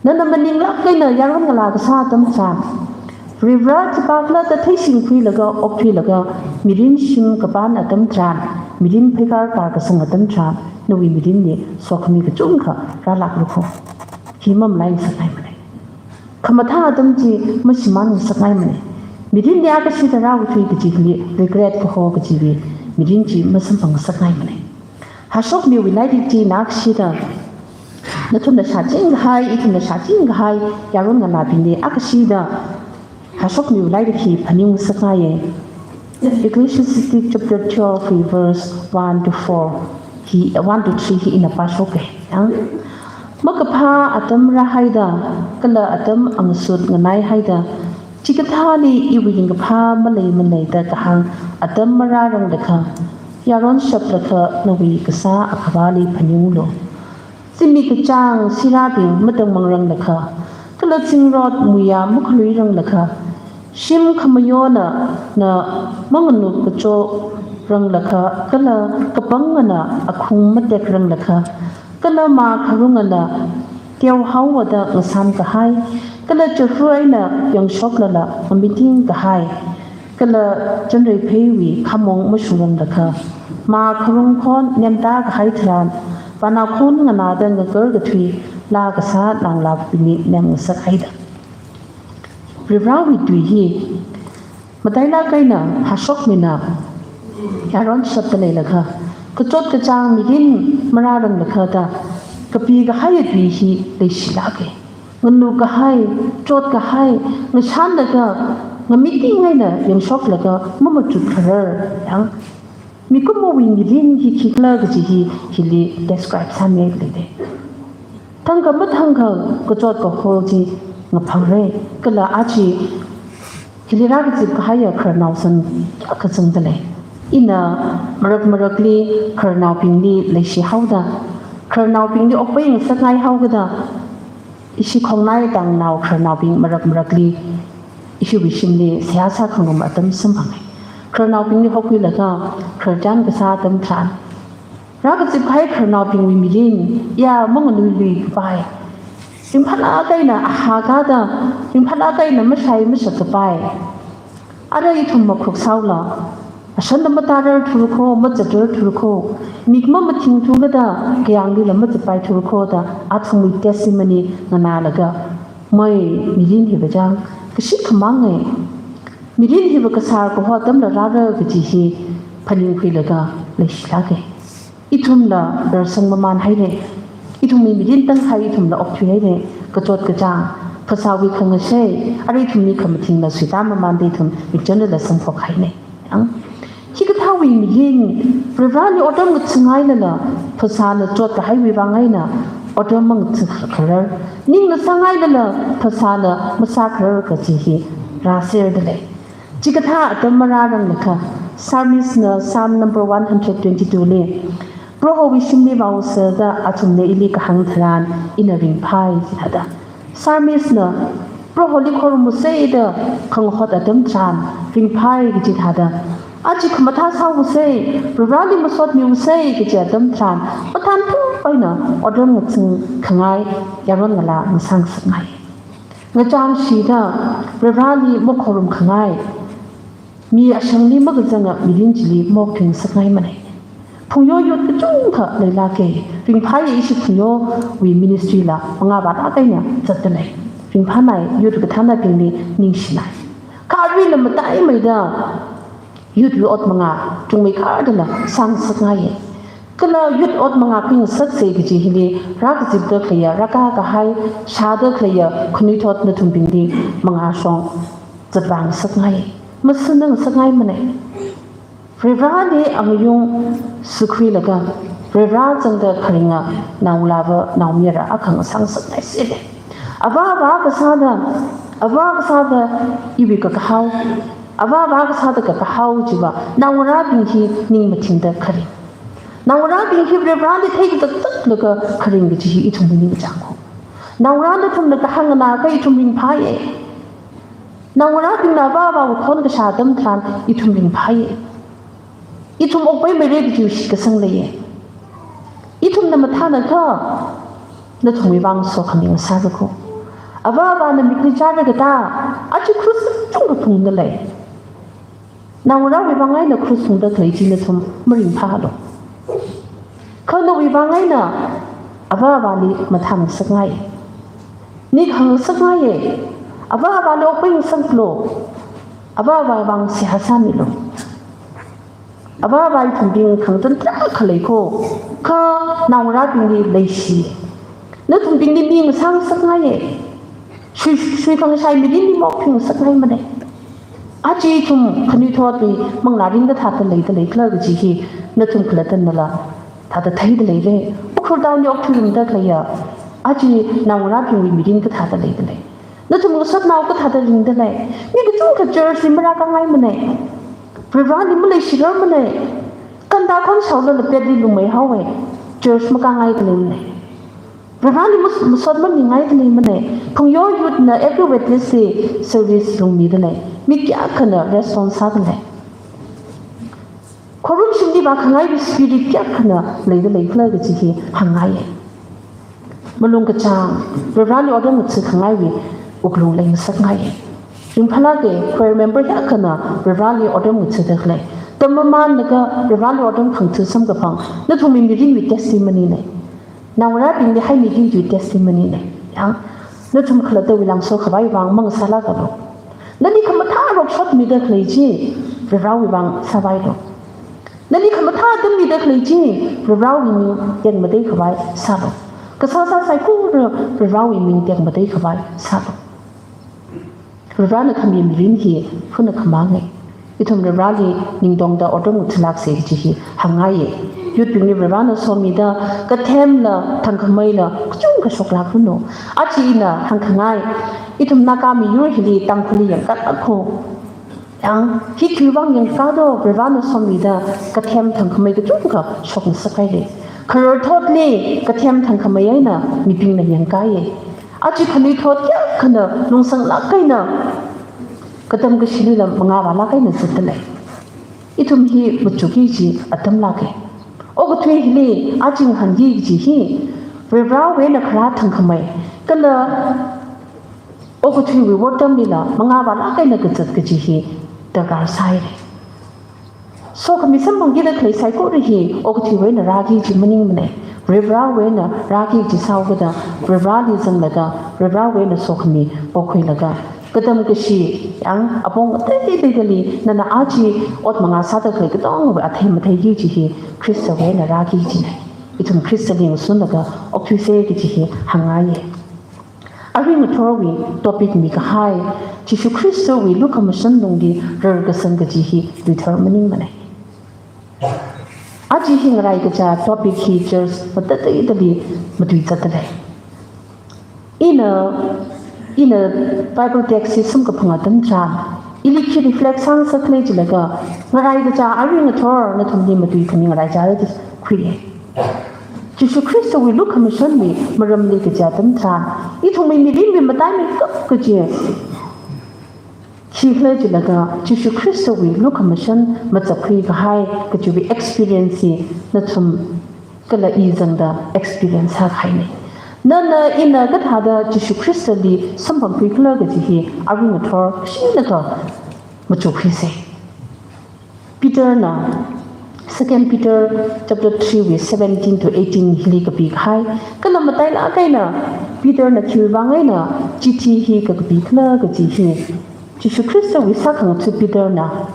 Nana maninglāk eina yaron ngalā kasā atam tharan, Varivara khipākhala da theishingkhuilaga okthuilaga mirin shim kapān atam tharan, mirin pheikar karkasang atam tharan, nawui mirinli sokhami kachungkha rālākra kho. Hi mamalai ngasakngaimana. Khamathā atam chi mashimān ngasakngaimana. Mirinli akashida rākathui kaji hili regret kaho kajiwui mirin chi masamphang ngasakngaimana. Hashokmiwui lairik chi nakshida nathumna shāching kahai, ithumna shāching kahai yaron ngalābingli akashida Hashokmiwui lairik hi phaningung ngasakngaiya. Ecclesiastes chapter twelve verse one to four hi, one to three hi ina pāshoka. Yang, makaphā atam rāhaida, kala atam angasut nganaihaida, chikathāli iwui ringkaphā maleimana da kahāng atam marāranglakha, yaron shaplakha nawui kasā akhavāli phaningunglu. Zimik kachāng sirābing matangmangranglakha, kala zingrot muiya makhaluiranglakha, shim khamayona na manganuk kachoranglakha, kala kapangana akhung matekranglakha, kala mā kharungana teohaowada ngasām kahai, kala chahru eina yangshoklala ngamiting kahai, kala chanreipheiwui khamong mashungranglakha, mā kharung khon nemtā kahai tharan, vānao khon nganāda ngakarkathui laa kasā naongalābingli nemngasakhaida. Varivarawui tui hi matailāk eina hashokmina yaron shapda leilakha, kachot kachāng mirin marāranglakha da, kapi kahaiya tui hi leishilāka. Nganuk kahai, chot kahai, ngashanlaga, ngamiting eina yangshoklaga mamachut kharar, yang, mikumowui mirin hi khikhala kaji hi hili describe sāmida leida. Thangkha mathangkha kachot kaho chi ngaphangra. Kala aja hili rākazip kahaiya khararnao san kazangda lei. Ina marak marakli khararnaobingli leishihaoda, khararnaobingli okpai ngasakngai haokida, ishi khongnai tangnao khararnaobing marak marakli ishiwui shimli seihā sākhangarum atam samphanga. Khararnaobingli hokhuilaga khararchan kasā atam tharan, rākazip kahai khararnaobingwui mirin ya manganuilui kapai, ringphālāk eina ahā kada, ringphālāk eina mashai mashak kapai. Ara ithum makhuk sāhaola, ashanda matārar thura kho, mazatrar thura kho, mik mamathing thukada, kayānglila mazatpai thura kho da athumwui testimony nganālaga, mai, mirin hiva chang kashit khamanga. Mirin hiva kasār kaho atamla rāra kaji hi phaningkhuilaga leishilāka. Ithumla rarsang mamānhaira. Ithumwui mirin tangkhai ithumla okthuihaira. Kachot kachāng, phasāwui khangashei, ara ithumwui khamathingla suitā mamānda ithum mikchonla samphokhaina. Ang, hikathāwui mirin, Varivarali otram ngathangailala, phasāna chotkahaiwui vang eina otram mangatha kharar, ningna sāngailala phasāna masākharar kaji hi rāserda lei. Chikathā atam marāranglakha, Psalmist na Psalm number one hundred twenty-two li, Prohowui shimli vaosāda athumna ili kahāng tharan ina ringphai, jida. Psalmist na Proholi khorumsa da khangahot atam tharan ringphai kaji thāda, aja khamathā sāusa, Varivarali masotmiusa kaji atam tharan mathānphu eina otram ngathang khangai yaron ngalā ngasā ngasakngai. Ngachāngshida Varivarali makhorum khangai, mi ashangli makazanga mirin chili maokthui ngasakngaimana. Phungyo youth kachungkha leilāka. Ringphāya, ishi phungyowui ministry la mangā vālāk eina zatda lei. Ringphānai, youth kathānabingli ningshinai. Kha aruila mataimeida youth wui ot mangā chungmeikharda la sāngasakngaiya. Kala youth ot mangā khuingasaksa kaji hili rākazipda khaleiya, rākā kahai, shāda khaleiya khanuithot nathumbingli mangāshong zatvā ngasakngai. Masāna ngasakngaimana. Varivarali angayung sākhuilaga, Varivara zangda kharinga naongalāva naomayara akha ngasā ngasakngaisela. Avāva kasāda, avā kasāda iwui kakahao, avāva kasāda kakahao chiva naongarābing hi ning mathingda kharing. Naongarābing hi Varivarali theikazak zaklaga kharing kaji hi ithumwui ningkachāng ko. Naongarā nathumna kahāng nganākha ithum ringphāya. Naongarābingna avāvawui khon kashā atam tharan ithum ringphāya. Ithum okpaimeira kaji shitkasang leiya. Ithumna mathānakha nathumwui vang sokhami ngasāra ko. Avāvana mikli chāra katā, aja cross kachungkha phungda lei. Naongarāwui vang eina cross phungda khalei chi nathum maringphālu. Kha nawui vang eina avāvali mathāngasakngai. Ning khangasakngaiya. Avāvali okpai ngasaklu. Avāvawui vang seihā sāmilu. Avāva ithumbing khangazan tarākha lei ko. Kha naongarābingli leishi. Nathumbingli mi ngasā ngasakngaiya. Shui, shui khangashai mirinli maokthui ngasakngaimana. Aja ithum khanuithotwui manglā ringda thāda leida leikhala kaji hi nathum khalattanala thāda theida leira. Ukhrul town li okthuirumda khaleiya aja naongarābingwui mirin kathāda leida lei. Nathum ngasotnao kathāda ringda lei. Mi kachungkha church li marākāngaimana. Varivarali maleishirarmana. Kanda khon shaolala petli lumei haowa. Church makāngaida leimana. Varivarali mas-, masot mamingaida leimana. Phungyo youth na every Wednesday service lungmida lei. Mi kayākhana response sāda lei. Khorumshimli vākhangaiwui spirit kayākhana leida leikhala kaji hi hāngngaiya. Malung kachāng, Varivarali otram ngathākhangaiwui wuklung leingasakngaiya. Ringphālāka, choir member kayākhana Varivarali otram ngathāda khalei. Tammamanlaga Varivarali otram khangathā samkaphang nathumwui mirinwui testimony na. Naongarābingli haimi kajiwui testimony na. Yang, nathum khalattawui langso khavai vang mangasālākalu. Nali khamathā rokshotmida khalei chi Varivarawui vang sāvailu. Nali khamathā tammida khalei chi Varivarawui ming tekmatei khavai sālu. Kasāsā saikora Varivarawui ming tekmatei khavai sālu. Varivarana khami mirin hi phunna khamanga. Ithum Varivarali ningtongda otram ngathālāksa kaji hi hāngngaiya. Youth bingli Varivarana somida, kathemla, thangkhameila, kachungkha shoklākranu. Aja ina hāngkhangai, ithum Naga miyur hili Tangkhulli yangkālākho. Yang, hi khiwuivang yangkādo, Varivarana somida, kathem thangkhamei kachungkha shokngasakhaile. Khararthotli, kathem thangkhamei eina, mibingna yangkāye. Aja khanuithot kayākhana, lungsanglāk eina, katam kashilila mangāvālāk eina zatdalei. Ithum hi machukki kaji atamlāke. Okathui hili, aja ngahānki kaji hi, Varivarawui eina kharā thangkhamei, kala okathuiwui wortamlila, mangāvālāk eina kazat kaji hi, darkar sāhaire. Sokhami samphangkida khalei saikora hi, okathuiwui eina rāki kaji maningmane. Varivarawui eina rāki kaji sāhaokada, Varivarali zanglaga, Varivarawui eina sokhami pokhuilaga, katam kashi, yang apong ateiteidali, nana aja ot mangā sāda khalei katongawui athei matheiki kaji hi, Khristawui eina rāki kajine. Ithum Khristali ngasunlaga okthuise kaji hi hāngngaiye. Arui ngathorwui topic mikahai, Jishu Khristawui lukhamashan lungli rarkasang kaji hi luithar maningmane. Aja hi ngarai kaja topic hi church matateidali matuizatdalei. Ina, ina Bible text hi samkaphang atam tharan, ili khi reflect sāngasakle jilaga, ngarai kaja arui ngathor nathumli matuikhami ngarai kaja rāda khuiye. Jishu Khristawui lukhamashanwui maramli kaja atam tharan, ithumwui mirinwui mataimeikap kaji khikhala jilaga, Jishu Khristawui lukhamashan mazatkhui kahai kajiwui experience hi nathum kala i zangda experience sākahaine. Nana ina kathāda Jishu Khristali samphangkhuikhala kaji hi arui ngathor kashina thot machukkhuise. Peterna, Second Peter chapter three wui seventeen to eighteen hili kapikahai, kala matailāk eina Peterna khiwuivang eina chithi hi kakapikhala kaji hi, Jishu Khristawui sākhangatha Peterna,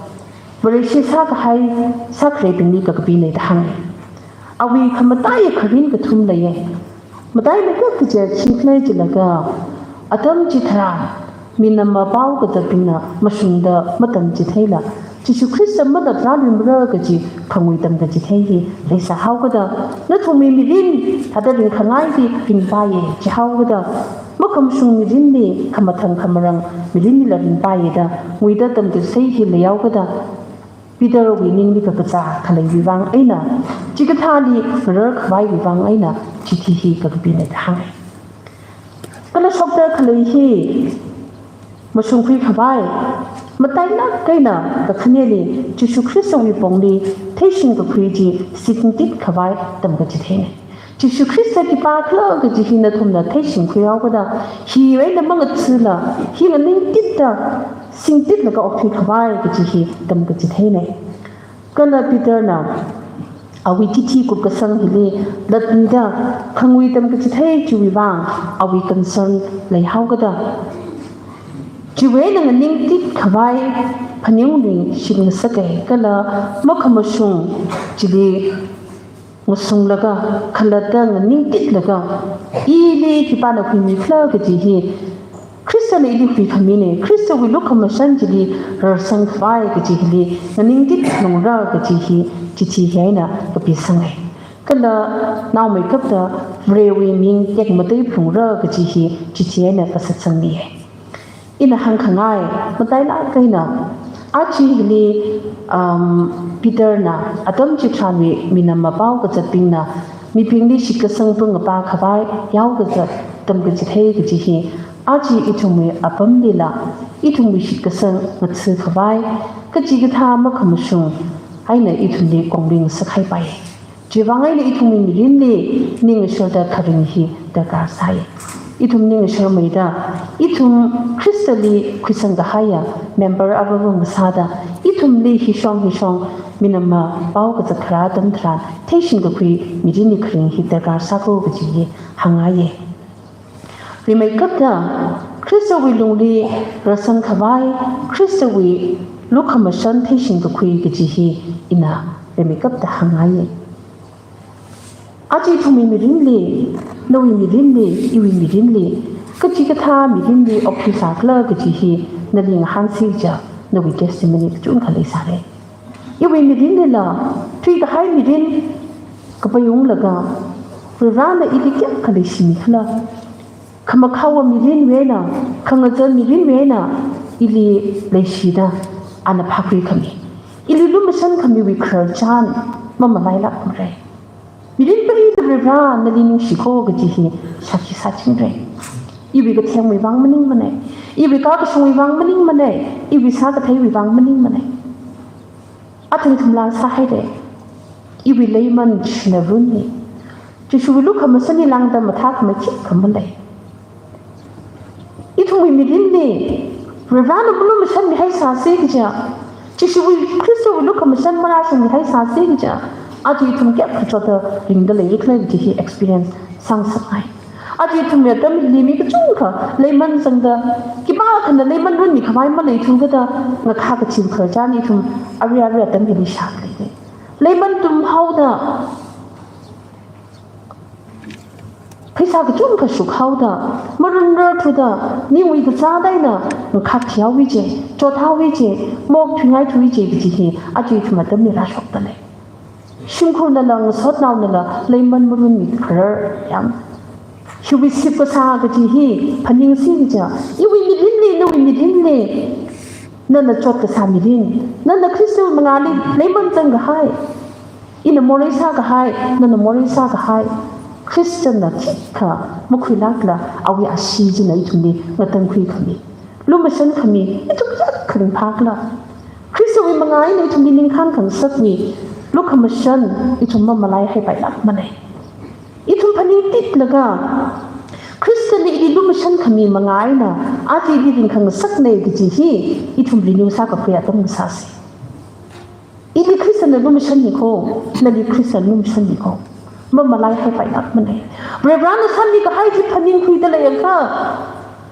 Vareshi sākahai sākhareibingli kakapine da hānge. Awui khamataiya kharin kathum leiye. Mataimeikap kaji khikhala jilaga, atam chitharan, minama pao kazatbingna mashungda matamchitheila, Jishu Khrista malatluimara kaji khangui tamkachithei hi leisāhaokada, nathumwui mirin thāda ringkhangaili ringpaiye jihaokada, makhamashung mirinli, khamathang khamarang mirinlila ringpaiye da nguida tamkachithei hi leihaokada, Peterwui ningli kakazā khaleiwui vang eina, chikathāli ngarar khavaiwui vang eina, chithi hi kakapine da hānge. Kala shokda khalei hi mashungkhui khavai, matailāk eina kakhaneli, Jishu Khristawui pongli theishing kakhui chi singtit khavai tamkachitheine. Jishu Khrista khipākhala kaji hi nathumna theishingkhuihaokada, hiwui eina mangathala, hi nganingtitda, singtitlaga okthui khavai kaji hi tamkachitheine. Kala Peterna awui chithi kupkasang hili latmida khangui tamkachithei chiwui vang awui concern leihaokada, chiwui eina nganingtit khavai phaningungli shitngasake, kala makhamashung chili ngasunglaga, khalatta nganingtitlaga, ili khipāna huimikhala kaji hi, Khristana ili huikhamine, Khristawui lukhamashan chili rarsang khavai kaji hili, nganingtit phalungra kaji hi, chithi hi eina kapisange. Kala naomeikapta Varewui ming tekmatei phalungra kaji hi, chithi eina kasatsangmiye. Ina hāngkhangai, matailāk eina, aja hili, um, Peterna atam chitharanwui minama pao kazatbingna mibingli shitkasang pungapa khavai yao kazat tamkachithei kaji hi, aja ithumwui apamlila, ithumwui shitkasang ngatha khavai, kachikathā makhamashung eina ithumli kongring sakhaipai. Chiwui vang eina ithumwui mirinli ning ngasharda kharing hi darkar sāi. Ithum ning ngasharmeida, ithum Khristali khuisang kahaiya member aruirui ngasāda, ithumli hishong hishong minama pao kazat kharā atam tharan theishing kakhui mirinli kharing hi darkar sākho kaji hi hāngngaiye. Rimeikapta, Khristawui lungli rarsang khavai, Khristawui lukhamashan theishing kakhui kaji hi ina rimeikapta hāngngaiye. Aja ithumwui mirinli, nawui mirinli, iwui mirinli, kachikathā mirinli okthuisākhala kaji hi nali ngahānsi chiakha, nawui testimony kachungkha leisāre. Iwui mirinlila, thuikahai mirin, kapai unglaga, Varivarana ili kayākha leishimi khala. Khamakhao mirinwui eina, khangazan mirinwui eina, ili leishida, ana phākhuikhami, ili lumashankhamiwui khararchan mamalailākmara. Mirin pheida Varivara nali ningshi ko kaji hi shākhi sāchingra. Iwui kathemwui vang maningmana. Iwui kakashungwui vang maningmana. Iwui sākatheiwui vang maningmana. Athum ithumla sāhaira. Iwui leiman Jishuna runna. Jishuwui lukhamashanli lāngda mathākhamei khikha malei. Ithumwui mirinli, Varivarana malumashanmihai sāsi kaja, Jishuwui Khristawui lukhamashan marāshungmihai sāsi kaja, aja ithum kayākha chotda ringda leira khala kaji hi experience sāngasakngai. Aja ithumwui atamli mi kachungkha leiman zangda, khipākhana leiman runmikhavai maleithu kada, ngakhā kachi khararchan ithum arui arui atam hili shākleida. Leiman tumhaoda, pheisā kachungkha shukhaoda, marunrarthuda, ningwui kazāt eina ngakhak thihaowa ji, chothaowa ji, maokthuingaithuwa ji kaji hi aja ithum atamli rāshokda lei. Shimkhurnala ngasotnaonala leiman marunmi kharar yāng. Hiwui sipkasā kaji hi phaningsi kaja, iwui mirinli, nawui mirinli, nana chotkasā mirin, nana Khristawui mangāli leiman zangkahai, ina morei sākahai, nana morei sākahai Khristana khikha makhuilākla, awui ashee china ithumli ngatangkhuikhami, lumashankhami ithum kayākha ringphākhala. Khristawui mangā eina ithumli ningkhān khangasakmi lukhamashan ithum mamalaihaipailākmana. Ithum phaningtitlaga, Khristana ili lumashankhami mangā eina aja ili ringkhangasakna kaji hi ithum renew sākakhui atam ngasāsa. Ili Khristana lumashanmi ko, nali Khristana lumashanmi ko, mamalaihaipailākmana. Varivarana sāmikahai chi phaningkhuida leiakha,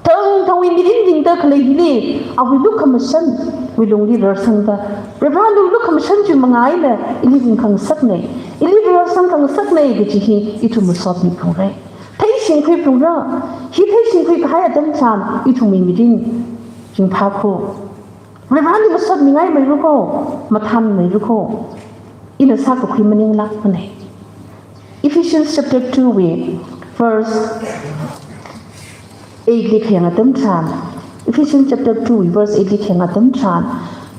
thangthangwui mirin ringda khalei hili, awui lukhamashanwui lungli rarsangda, Varivarana lukhamashan chi mangā eina ili ringkhangasakna, ili rarsang khangasakna kaji hi ithum masotmiphalungra. Theishingkhuiphalungra. Hi theishingkhuikahai atam tharan ithumwui mirin ringphā ko. Varivarali masotmingaimeilu ko, mathānmeilu ko. Ina sākakhui maninglākmana. Ephesians chapter two wui verse eight li khayang atam tharan, Ephesians chapter two wui verse eight li khayang atam tharan,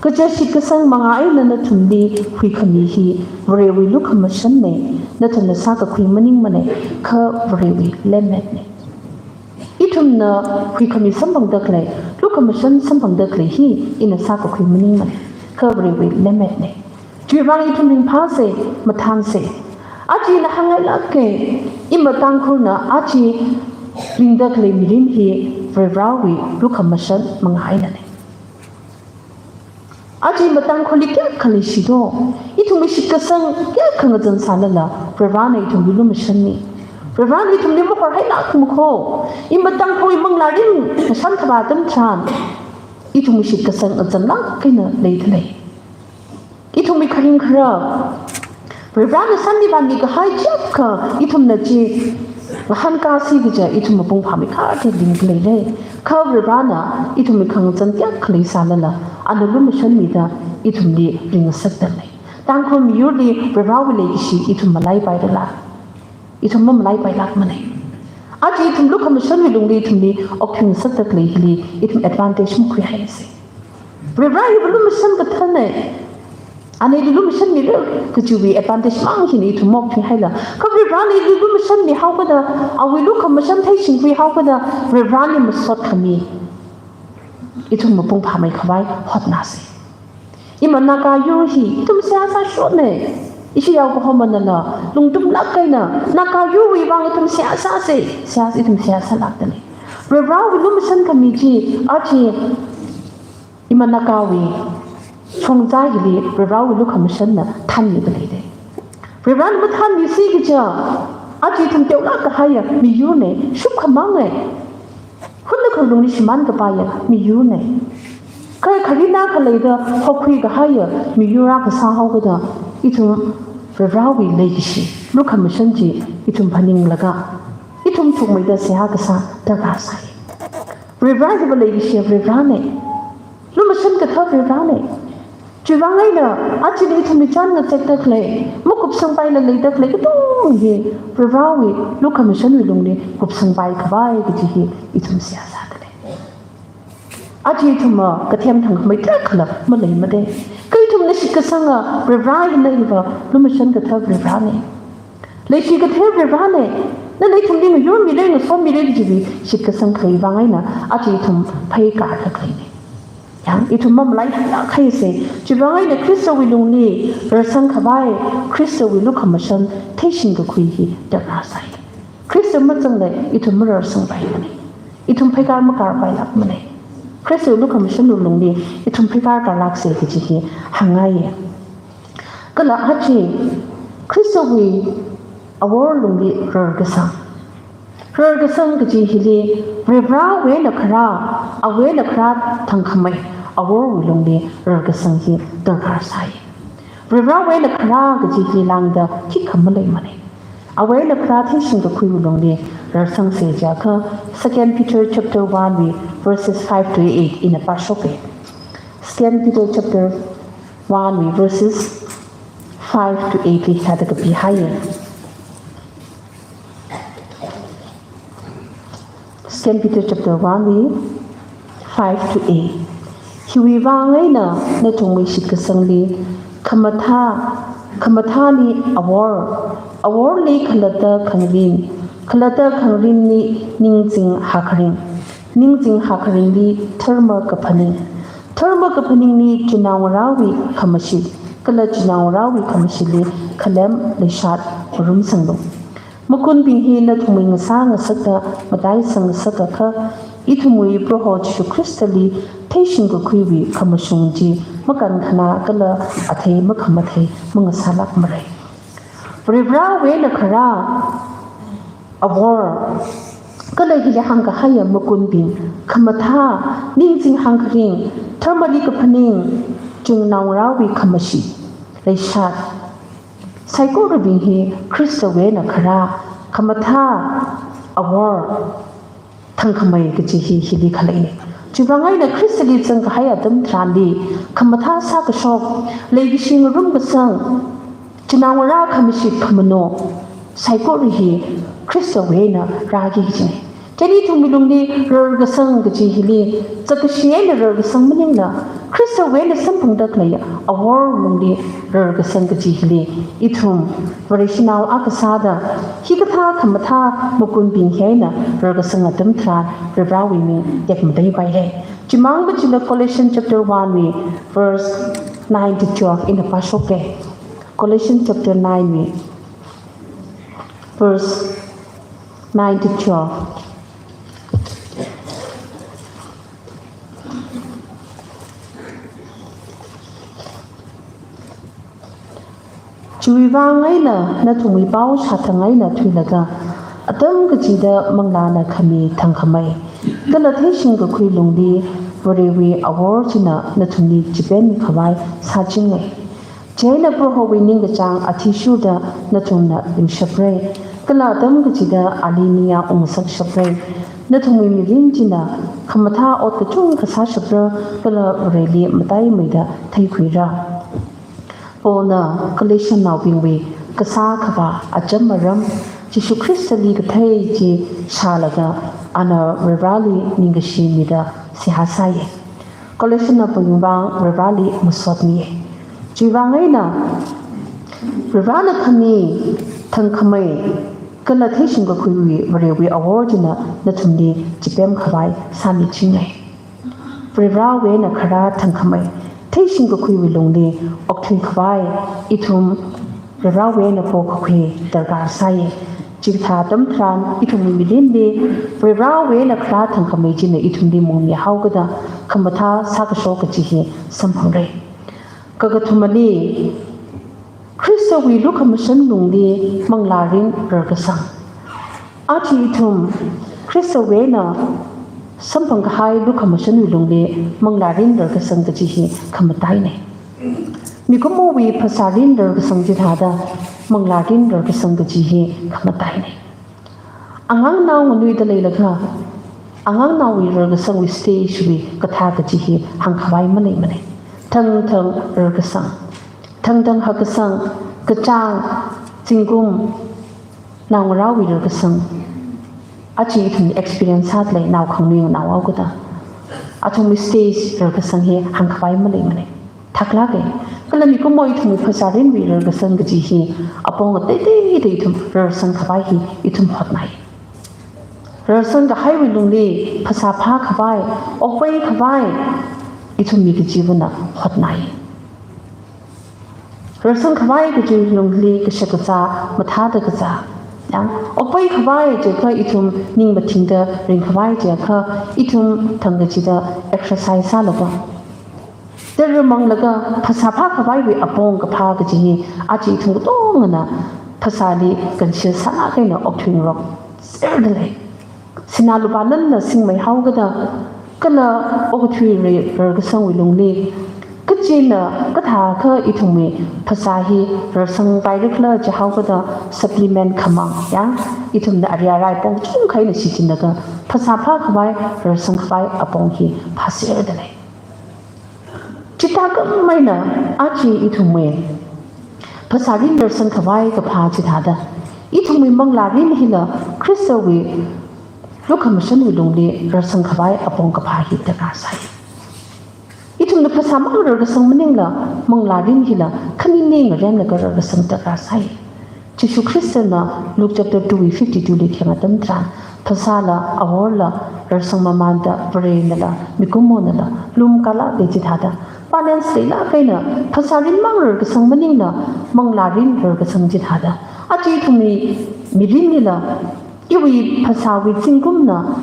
kaja shitkasang mangā eina nathumli huikhami hi Varewui lukhamashanna, nathumna sākakhui maningmana, kha Varewui lemmetna. Ithumna huikhami samphangda khalei, lukhamashan samphangda khalei hi ina sākakhui maningmana, kha Varewui lemmetna. Chiwuivang ithum ringphāsa, mathānsa. Aja ina hāngngailāka, ima Tangkhulna aja ringda khalei mirin hi Varivarawui lukhamashan mangā einana. Aja ima Tangkhulli kayākha leishido, ithumwui shitkasang kayākha ngazan sālala, Varivarana ithumli lumashanmi. Varivarana ithumli mahorhailākma ko, ima Tangkhulwui manglā ringkasang khavā atam tharan, ithumwui shitkasang ngazanlāk eina leida lei. Ithumwui kharing khara, Varivarana sānmivanmi kahai chiyākha ithumna chi ngahānkāsi kaja ithum mapung phāmei kharda ringda leira. Kha Varivarana ithumwui khangazan kayākha leisālala, ana lumashanmida ithumli ringngasakda lei. Tangkhul miyurli Varivarawui leikashi ithum malaipairala? Ithum mamalaipailaga manei. Aja ithum lukhamashanwui lungli ithumli okthuingasakda khalei hili ithum advantage makhuihaisa. Varivara hiva lumashan kathānei. Ana ili lumashanmira kajiwui advantage mang hina ithum maokthuihaila. Kha Varivarana ili lumashanmihaokada, awui lukhamashan theishingkhuihaokada, Varivarali masot khami ithum mapung phāmei khavai hotnāsa. Ima Naga yur hi ithum seihā sāshonei. Ishi yaokahomana lungtumlāk eina Naga yurwui vang ithum seihā sāsa, seihā, ithum seihā sālākda lei. Varivarawui lumashan khami chi aja ima Nagawui shongza hili Varivarawui lukhamashanna thānmida leidei. Varivarana mathānmisi kaja, aja ithum teolāk kahaiya miyurnei, shupkhamangei. Hunakha lungli shimān kapaiya miyurnei. Kha kharina khaleida hokhui kahaiya miyur akha sāhaokada, ithum Varivarawui leikashi, lukhamashan chi ithum phaninglaga, ithum thukmeida seihā kasā darkar sai. Varivara hiva leikashi Varivaranei. Lumashan kathā Varivaranei. Chiwuivang eina, aja ithumli chān ngazekda khalei, maku kupsangpaila leida khalei katonga hi Varivarawui lukhamashanwui lungli kupsangpai khavai kaji hi ithum seihā sāda lei. Aja ithumva kathem thangkhamei tarākhala maleimada. Kha ithumna shitkasanga Varivara hina hiva lumashan kathā Varivarana. Leishi kathā Varivarana. Nana ithumli ngayurmira, ngasomira kajiwui shitkasang khalei vang eina aja ithum pheikārda khaleina. Yang, ithum mamalailāk haisa. Chiwui vang eina Khristawui lungli rarsang khavai, Khristawui lukhamashan theishingkakhui hi darkar sai. Khrista mazanglei ithum mararsangpaimana. Ithum pheikār makārpailākmana. Khristawui lukhamashanwui lungli ithum pheikār kārlāksa kaji hi hāngngaiya. Kala aja Khristawui awor lungli rarkasang. Rarkasang kaji hili Varivarawui eina kharā, awui eina kharā thangkhamei aworwui lungli rarkasang hi darkar sai. Varivarawui eina kharā kaji hi lāngda khikha maleimana. Awui eina kharā theishingkakhuiwui lungli rarsangsa jiakha Second Peter chapter one wui verses five to eight ina pāshoka. Second Peter chapter one wui verses five to eight li hithāda kapihaiya. Second Peter chapter one wui five to eight. Hiwui vang eina nathumwui shitkasangli khamathā, khamathāli awor, aworli khalatta khangarin, khalatta khangarinli ningching hakkharing, ningching hakkharingli dharma kaphaning, dharma kaphaningli chinaongarāwui khamashit, kala chinaongarāwui khamashitli khalem leishat ngarumsanglu. Makunbing hi nathumwui ngasā ngasakta mataisang ngasakakha, ithumwui Proho Jishu Khristali theishingkakhuiwui khamashung chi makankhanā kala athei makhamathei mangasālākmara. Varivarawui eina kharā awor, kala hili hāngkahaiya makunbing, khamathā, ningching hakkharing, dharmali kaphaning, chinaongarāwui khamashit, leishat, saikorabing hi Khristawui eina kharā, khamathā, awor, thangkhamei kaji hi hili khaleina. Chiwui vang eina Khristali zangkahai atam tharanli, khamathā sākashok, leikashi ngarumkasang, chinaongarā khamashit khamano, saikora hi Khristawui eina rāki kajina. Chieina ithumwui lungli rarkasang kaji hili, zakkashi eina rarkasang maningla, Khristawui eina samphangda khalei awor lungli rarkasang kaji hili, ithum Vareshinao akha sāda, hikathā khamathā makunbing hi eina rarkasang atam tharan Varivarawui ming tekmateipaira. Chimang machila Colossians chapter one wui verse nine to twelve ina pāshoka. Colossians chapter nine wui verse nine to twelve. Chiwui vang eina nathumwui pao shāthang eina thuilaga, atam kachida manglāna khami thangkhamei kala theishingkakhui lungli Varewui awor china nathumli chipemmi khavai sāchinga. Chieina Prohowui ningkachāng athishurda nathumna ringshapra, kala atam kachida ali ningyāng ungngasakshapra. Nathumwui mirin china khamathā ot kachungkha sāshapra, kala Vareli mataimeida theikhuira. Paulna Colossian naobingwui kasā khavā acham aram, Jishu Khristali kathei chi shālaga ana Varivarali ningkashi mida seihā sāya. Colossian naobing vang Varivarali masotmiya. Chiwui vang eina Varivarana khami thangkhamei kala theishingkakhuiwui Varewui awor china nathumli chipem khavai sāmichinga. Varivarawui eina kharā thangkhamei theishingkakhuiwui lungli okthui khavai ithum Varivarawui eina pokakhui darkar sāya. Chikathā atam tharan ithumwui mirinli Varivarawui eina kharā thangkhamei china ithumli mungmi haokada khamathā sākashok kaji hi samphangra. Kakathumali, Khristawui lukhamashan lungli manglārin rarkasang. Aja ithum Khristawui eina samphang kahai lukhamashanwui lungli manglārin rarkasang kaji hi khamataina. Mikumowui phasārin rarkasang chithāda manglārin rarkasang kaji hi khamataina. Angangnao nganuida leilakha, angangnaowui rarkasangwui stage wui kathā kaji hi hāngkhavai maleimana. Thangthang rarkasang, thangthang hakkasang, Kachāng, zingkum, naongarāwui rarkasang. Aja ithum experience sādalei, nao khangnui nao haokada. Athumwui stage rarkasang hi hāngkhavai maleimanei. Thaklāke. Kala mikumo ithumwui phasārinwui rarkasang kaji hi apong ateiteida ithum rarsangkhavai hi ithum hotnai. Rarsangkahaiwui lungli phasā phākhavai, okpaikhavai, ithum mi kachivana hotnai. Rarsangkhavai kajiwui lungli kashakazā, mathāda kazā. Ya, okpaikhavai jiakha ithum ning mathingda ringkhavai jiakha ithum thangkachida exercise sālaga, tara manglaga phasā phākhavaiwui apong kaphā kaji hi aja ithum katongana phasāli kanshil sālāk eina okthuingarok serdalei. Sinā lupā lala singmei haokada, kala okathui ri rarkasangwui lungli, kachina kathākha ithumwui phasā hi rarsangpaira khala jihaokada supplement khamang, ya, ithumna ariarai pong chungkha eina shichinlaga phasā phākhavai, rarsangkhavai apong hi phāserdalei. Chithākhameina aja ithumwui phasārin rarsangkhavai kaphā chithāda, ithumwui manglārin hila Khristawui lukhamashanwui lungli rarsangkhavai apong kaphā hi darkar sai. Ithumna phasāmang rarkasang maningla, manglārin hila khanini ngarenlaga rarkasang darkar sai. Jishu Khristana Luke chapter two wui fifty-two li theng atam tharan, phasāla, aworla, rarsang mamanda, Varenala, mikumonala, lumkala de chithāda. Balance leilāk eina, phasārinmang rarkasang maningla, manglārin rarkasang chithāda. Aja ithumwui mirinlila, iwui phasāwui zingkumna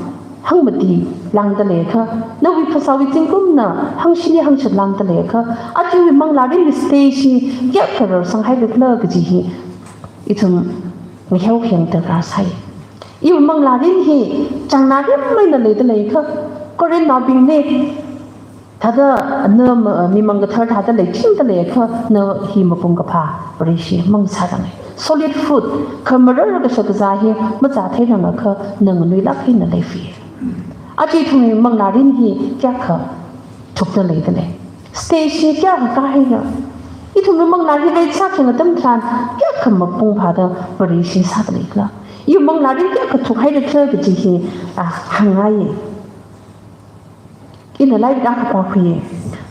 hangmati lāngda leiakha, nawui phasāwui zingkumna hangshini hangshat lāngda leiakha, aja iwui manglārinwui stage hi kayākha rarsanghaira khala kaji hi ithum ngaheo khayang darkar sai. Iwui manglārin hi chāngnā rimeina leida leiakha, Corinthnaobingli, thāda na ma-, mimang kathar thāda leichingda leiakha, na hi mapung kaphā Vareshi mangasāranga. Solid food, kha marar kashakazā hi mazātheiranga kha, na nganuilāk eina leifui. Aja ithumwui manglārin hi kayākha thukda leidalei. Stage hi kayākha kāhaira. Ithumwui manglā hi rate sākhayang atam tharan, kayākha mapung phāda Vareshi sāda lei khala. Iwui manglārin kayākha thukhaira khala kaji hi, ah, hāngngai. Ina lairik akha pākhuiya.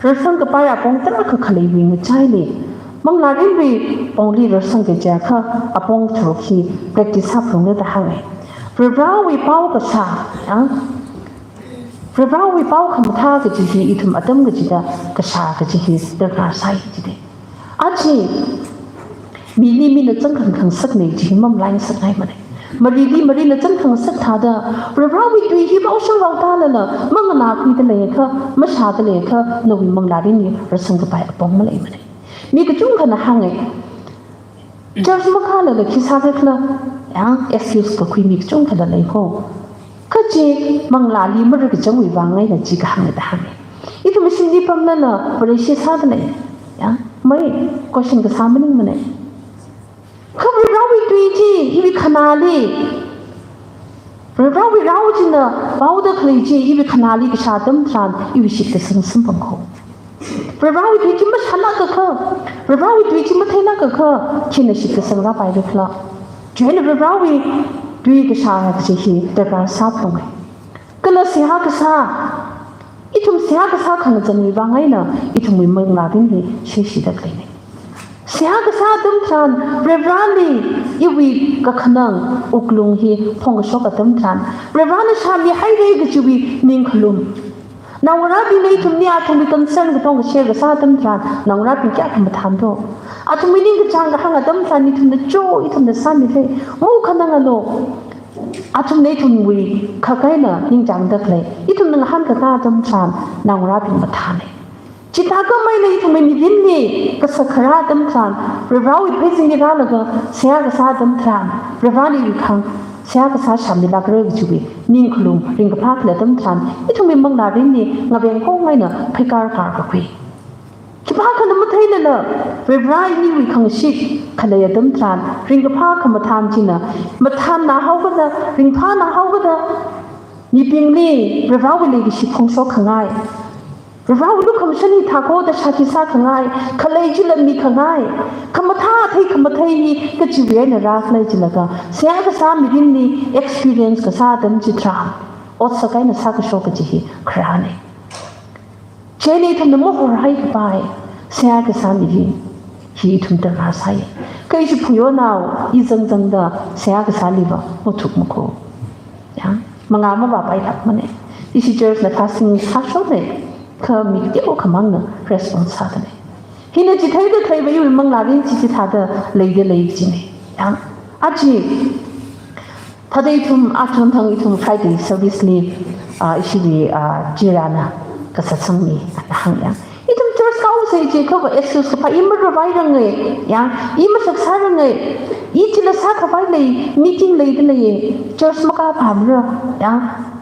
Rarsangkapai apong tarākha khaleiwui ngachaili, manglārinwui pongli rarsangki jiakha apong tharuk hi practice sāphalungra da hānga. Varivarāwui pao kashā, ya? Varivarāwui pao khamathā kaji hi ithum atam kachida kashā kaji hi darkar sai jida. Aja mili mina chānkhang khangasakna chi hi mamalai ngasakngaimanei. Marili marina chānkhang ngasak thāda, Varivarāwui tui hi vaoshang vaotālala manganākhuida leiakha, mashāda leiakha, nawui manglārin hi rarsangkapai apong maleimanei. Mi kachungkhana hānga, church makālala khi sāra khala, ya, excuse kakhui mi kachungkhala lei kho. Kha chi manglāli mararkachangwui vang eina chi kahāngna da hānga. Ithum mashimli pamlala Vareshi sāda lei. Ya, mai, question kasā maningmanei. Kha Varivarāwui tui chi iwui khanāli, Varivarāwui rao china vaoda khalei chi iwui khanāli kashā atam tharan, iwui shitkasang samphang kho. Varivarāwui tui chi mashālākakha, Varivarāwui tui chi matheilākakha, khina shitkasang rāpaira khala. Chieina Varivarāwui tui kashā kaji hi darkar sāphalunga. Kala seihā kasā, ithum seihā kasā khangazanwui vang eina ithumwui manglārin hi sheshida khaleina. Seihā kasā atam tharan, Varivarāli iwui kakhanang wuklung hi phongkashok atam tharan, Varivarāna shāmihaira kajiwui ningkhalum. Naongarābingna ithumli athumwui concern katonga share kasā atam tharan, naongarābing kayākha mathānra. Athumwui ningkachāng kahāng atam tharan ithumna cho, ithumna sāmilei. Mo khanangalu. Athumna ithumwui khak eina ningchāngda khalei, ithumna ngahānkakā atam tharan, naongarābing mathānei. Chithākhameina ithumwui mirinli kasak kharā atam tharan, Varivarāwui pheizingli rālaga seihā kasā atam tharan, Varivarāna iwui khang seihā kasā shāmilākra kajiwui ningkhalum ringkaphā khalei atam tharan, ithumwui manglārinli ngaveng kong eina pheikar kar kakhui. Khipākhana matheilala, Varivarā iniwui khangashit khalei atam tharan, ringkaphā khamathān china, mathānna haokada, ringphāna haokada, mibingli Varivarāwui leikashi phongshok khangai. Varewui lukhamashan hi thākho da shākhi sākhangai, khalei chila mikhangai, khamathā athei khamathei hi kachiwui eina rākhalei chilaga, seihā kasā mirinli experience kasā atam chitharan, otsak eina sākashok kaji hi kharāna. Chieina ithumna mahorhai kapai, seihā kasā mirin hi ithum darkar sāi. Kha ishi phayonao, i zangzangda seihā kasāliva mathukmakho. Ya, mangā mavāpailākmana. Ishi church na fasting sāshokna, kha mi teokhamangna response sādalei. Hina chitheida theivā iwui manglārin chi chithāda leida lei kajina. Ya, aja thāda ithum, athum thang ithum Friday service li, ah, ishili, ah, chirana kasatsangmi ana hānga. Ithum church kaosei jiakhava excuse kaphā, i marāvairanga, ya, i mashaksāranga, i chila sākhavai lei, meeting leida lei, church makāpamra, ya,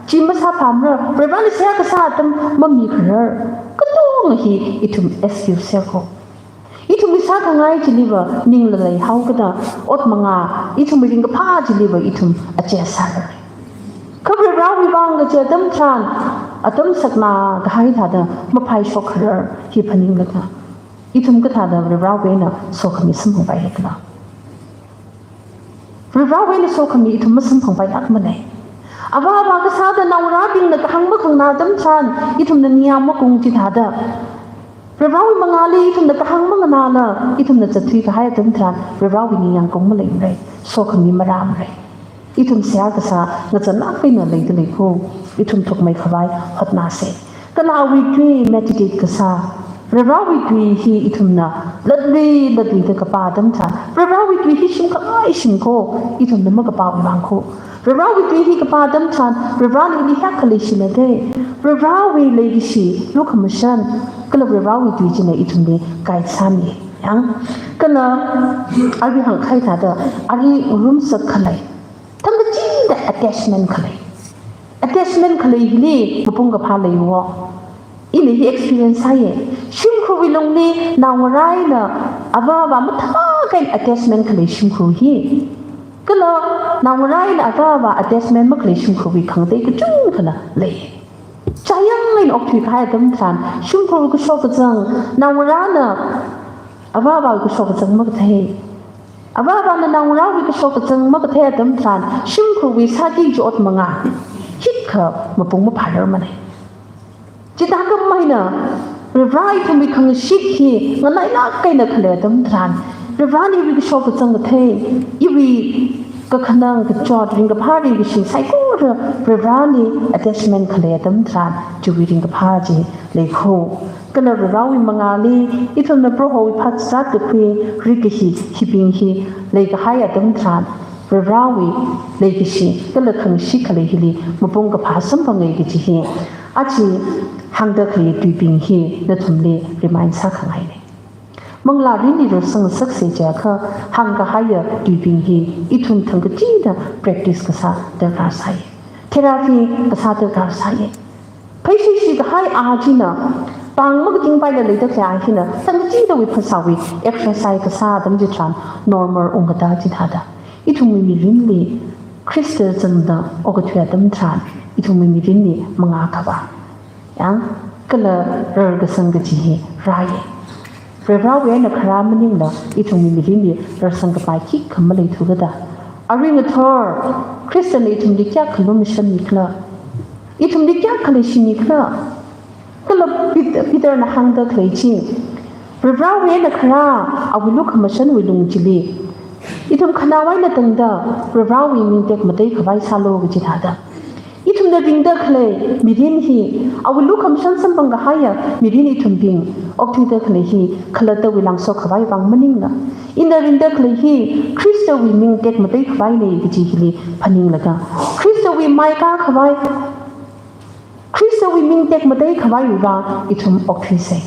chi masāpamra, Varena seihā kasā atam mamikharar, katonga hi ithum excuse sākho. Ithumli sākhangai chiliva ningla leihaokida, ot mangā, ithumwui ringkaphā chiliva ithum ache sāra. Kha Varewui vang kachi atam tharan, atam sakna kahai thāda maphaishokkharar hi phaninglaga, ithum kathāda Varewui eina sokhami samphangpailākla? Varewui eina sokhami ithum masamphangpailākmana. Avā avā kasāda naongarābingna kahāng makhanganā atam tharan, ithumna ningyāng makung chithāda, Varewui mangāli ithumna kahāng manganāla, ithumna zatthui kahai atam tharan, Varewui ningyāng kung maleimara, sokhami marāmara. Ithum seihā kasā ngazanlāk eina leida leikho, ithum thukmeikhavai hotnāsa. Kala awui tui meditate kasā, Varewui tui hi ithumna latlui latluida kapā atam tharan, Varewui tui hi shimkhalatta shimkho, ithumna makapāwui vangkho. Varewui tui hi kapā atam tharan, Vareli ili hiyākha leishilāka, Varewui leikashi, lukhamashan, kala Varewui tui china ithumli guide sāmi. Yang, kala, arui hāngkahai thāda, arui ngarumsak khalei, thangkachida attachment khalei. Attachment khalei hili mapung kaphā leiwo. Ina hi experience sāya. Shimkhurwui lungli naongarā eina avā avā mathākha eina attachment khalei shimkhur hi, kala naongarā eina avā avā attachment makhalei shimkhurwui khangatei kachungkhala lei. Chayang eina okthui kahai atam tharan, shimkhurwui kashok kazang, naongarāna avā avāwui kashok kazang makathei, avā avāna naongarāwui kashok kazang makathei atam tharan, shimkhurwui sāki kaji ot mangā, hitkha mapung maphārarmana. Chithākhamei eina, Vare ithumwui khangashit hi nganailāk eina khalei atam tharan, Varena iwui kashok kazang kathei, iwui kakhanang kachot ringkaphā ringkashi saikora Vareli attachment khalei atam tharan, chiwui ringkaphā chi leikho. Kala Varewui mangāli, ithumna Prohowui phasā kakhui, rikahi, hibing hi leikahai atam tharan, Varewui leikashi, kala khangashit khalei hili mapung kaphā samphanga kaji hi, aja hāngda khalei tuibing hi nathumli remind sākhangaina. Manglā mirinli rarsang saksa jiakha, hāngkahaiya tuibing hi ithum thangkachida practice kasā darkar sāi. Therapy kasā darkar sāi. Pheishishi kahai a china, pāng makatingpaila leida khalei a hina, thangkachidawui phasāwui exercise kasā atam chitharan normal ungkata chithāda, ithumwui mirinli Khrista zangda okathui atam tharan, ithumwui mirinli mangā khavā, yang, kala rarkasang kaji hi rāi. Varewui eina kharā maningla, ithumwui mirinli rarsang kapai khikha maleithu kajida. Arui ngathor, Khristana ithumli kayākha lumashanmi khala, ithumli kayākha leishimi khala. Kala Pet-, Peterna hāngda khalei chi, Varewui eina kharā, awui lukhamashanwui lung chili, ithum khanaowa eina tangda, Varewui ming tekmatei khavai sālu kaji thāda. Ithumna ringda khalei mirin hi, awui lukhamashan samphang kahaiya mirin ithumbing okthuida khalei hi, khalattawui lāngshok khavai vang maningla, ina ringda khalei hi, Khristawui ming tekmatei khavaina kaji hili phaninglaga, Khristawui mai kā khavai, Khristawui ming tekmatei khavaiwui vang ithum okthuisa.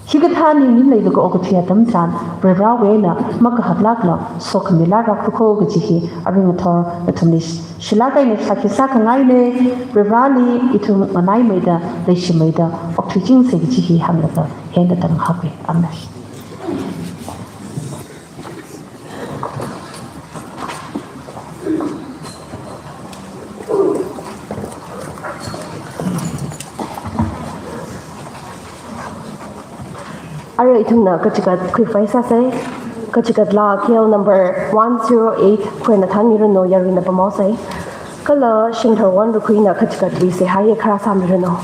Hikathā ningning leilaga okathui atam tharan, Varewui eina makahaklākla, sokhamilākra khuko kaji hi, arui ngathor nathumli shilāk eina shākhi sākhangaina. Vareli ithum nganaimeida, leishimeida okthuichingsa kaji hi hānglaga hina tanghaoki. Amen. Arui ithumna kachigat khuipai sāsei. Kachigatla K L number one zero eight khuina thanmiranu, yaruina pamhaosei. Kala Shingthar Wonrakhuina kachigatli seihā khara sāmiranu.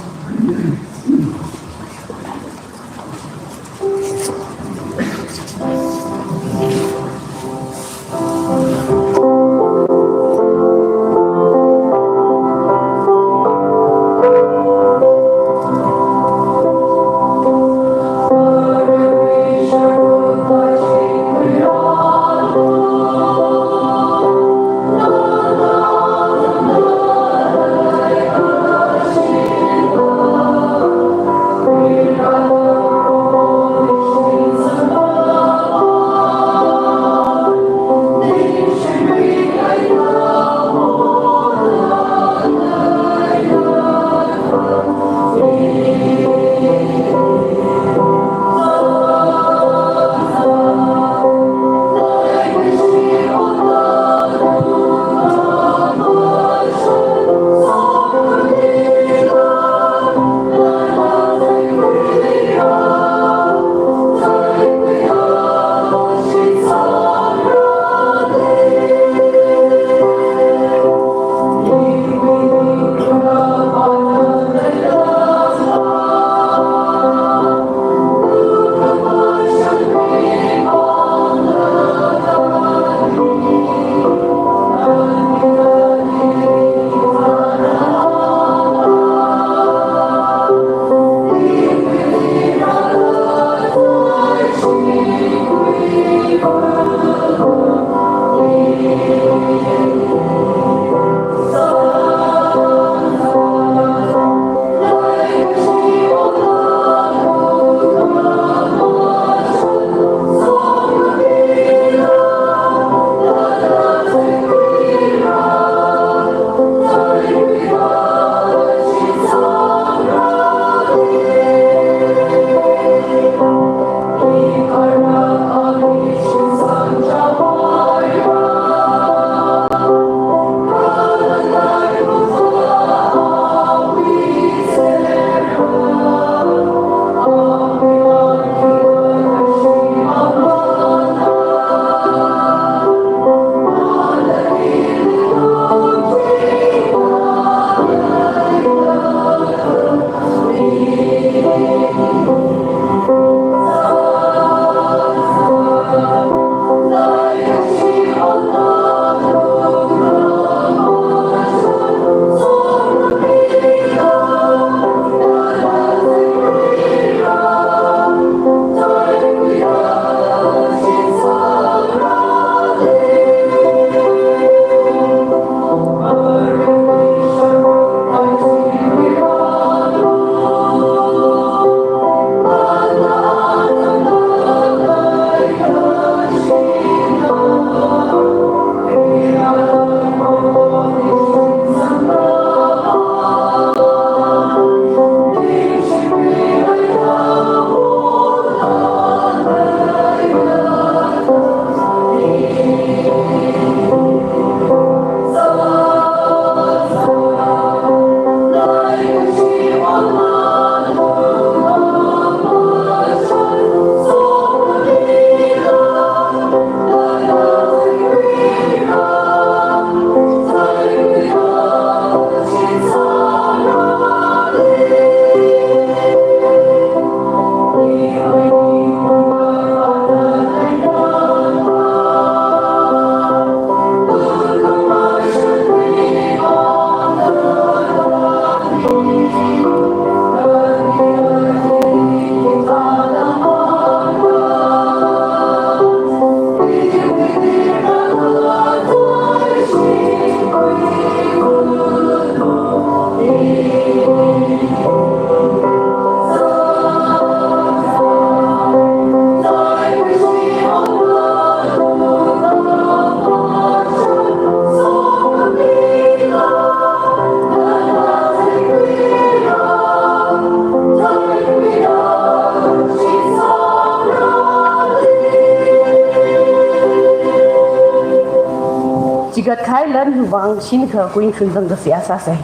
Chigatkahai lan vang shinkha kuinchun zangda seihā sāsei.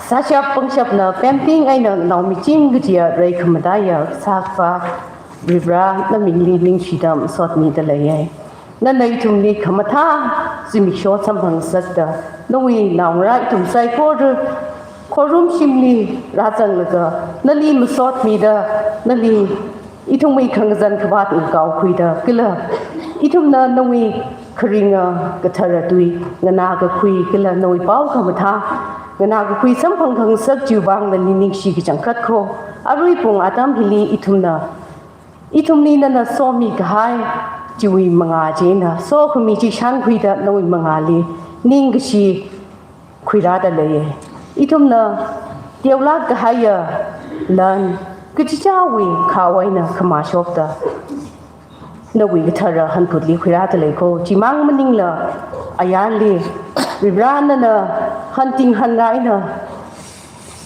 Sāshap pangshapna pemting eina naomiching kajiya rai khamataiya Kasā Akhava Varivara, namingli ningshida masotmida leiya. Nana ithumli khamathā zimiksho samphangngasakta, nawui naongarā ithum saikora khorum shimli rāzanglaga, nali masotmida, nali ithumwui khangazan khavāt ngakaokhuida, kala ithumna nawui kharinga kathara tui nganākakhui, kala nawui pao khamathā nganākakhui samphang khangasak chiwui vang nali ningshi kachangkhat kho. Arui pung atam hili ithumna, ithumli nana somikahai chiwui mangā china sokhami chi shānkhuida nawui mangāli ningkashi khuirāda leiya. Ithumna teolāk kahaiya lan kachichāwui khao eina khamashokta, nawui kathara hanphutli khuirāda lei kho. Chimang maningla ayarli Varivara nana hanting hanra eina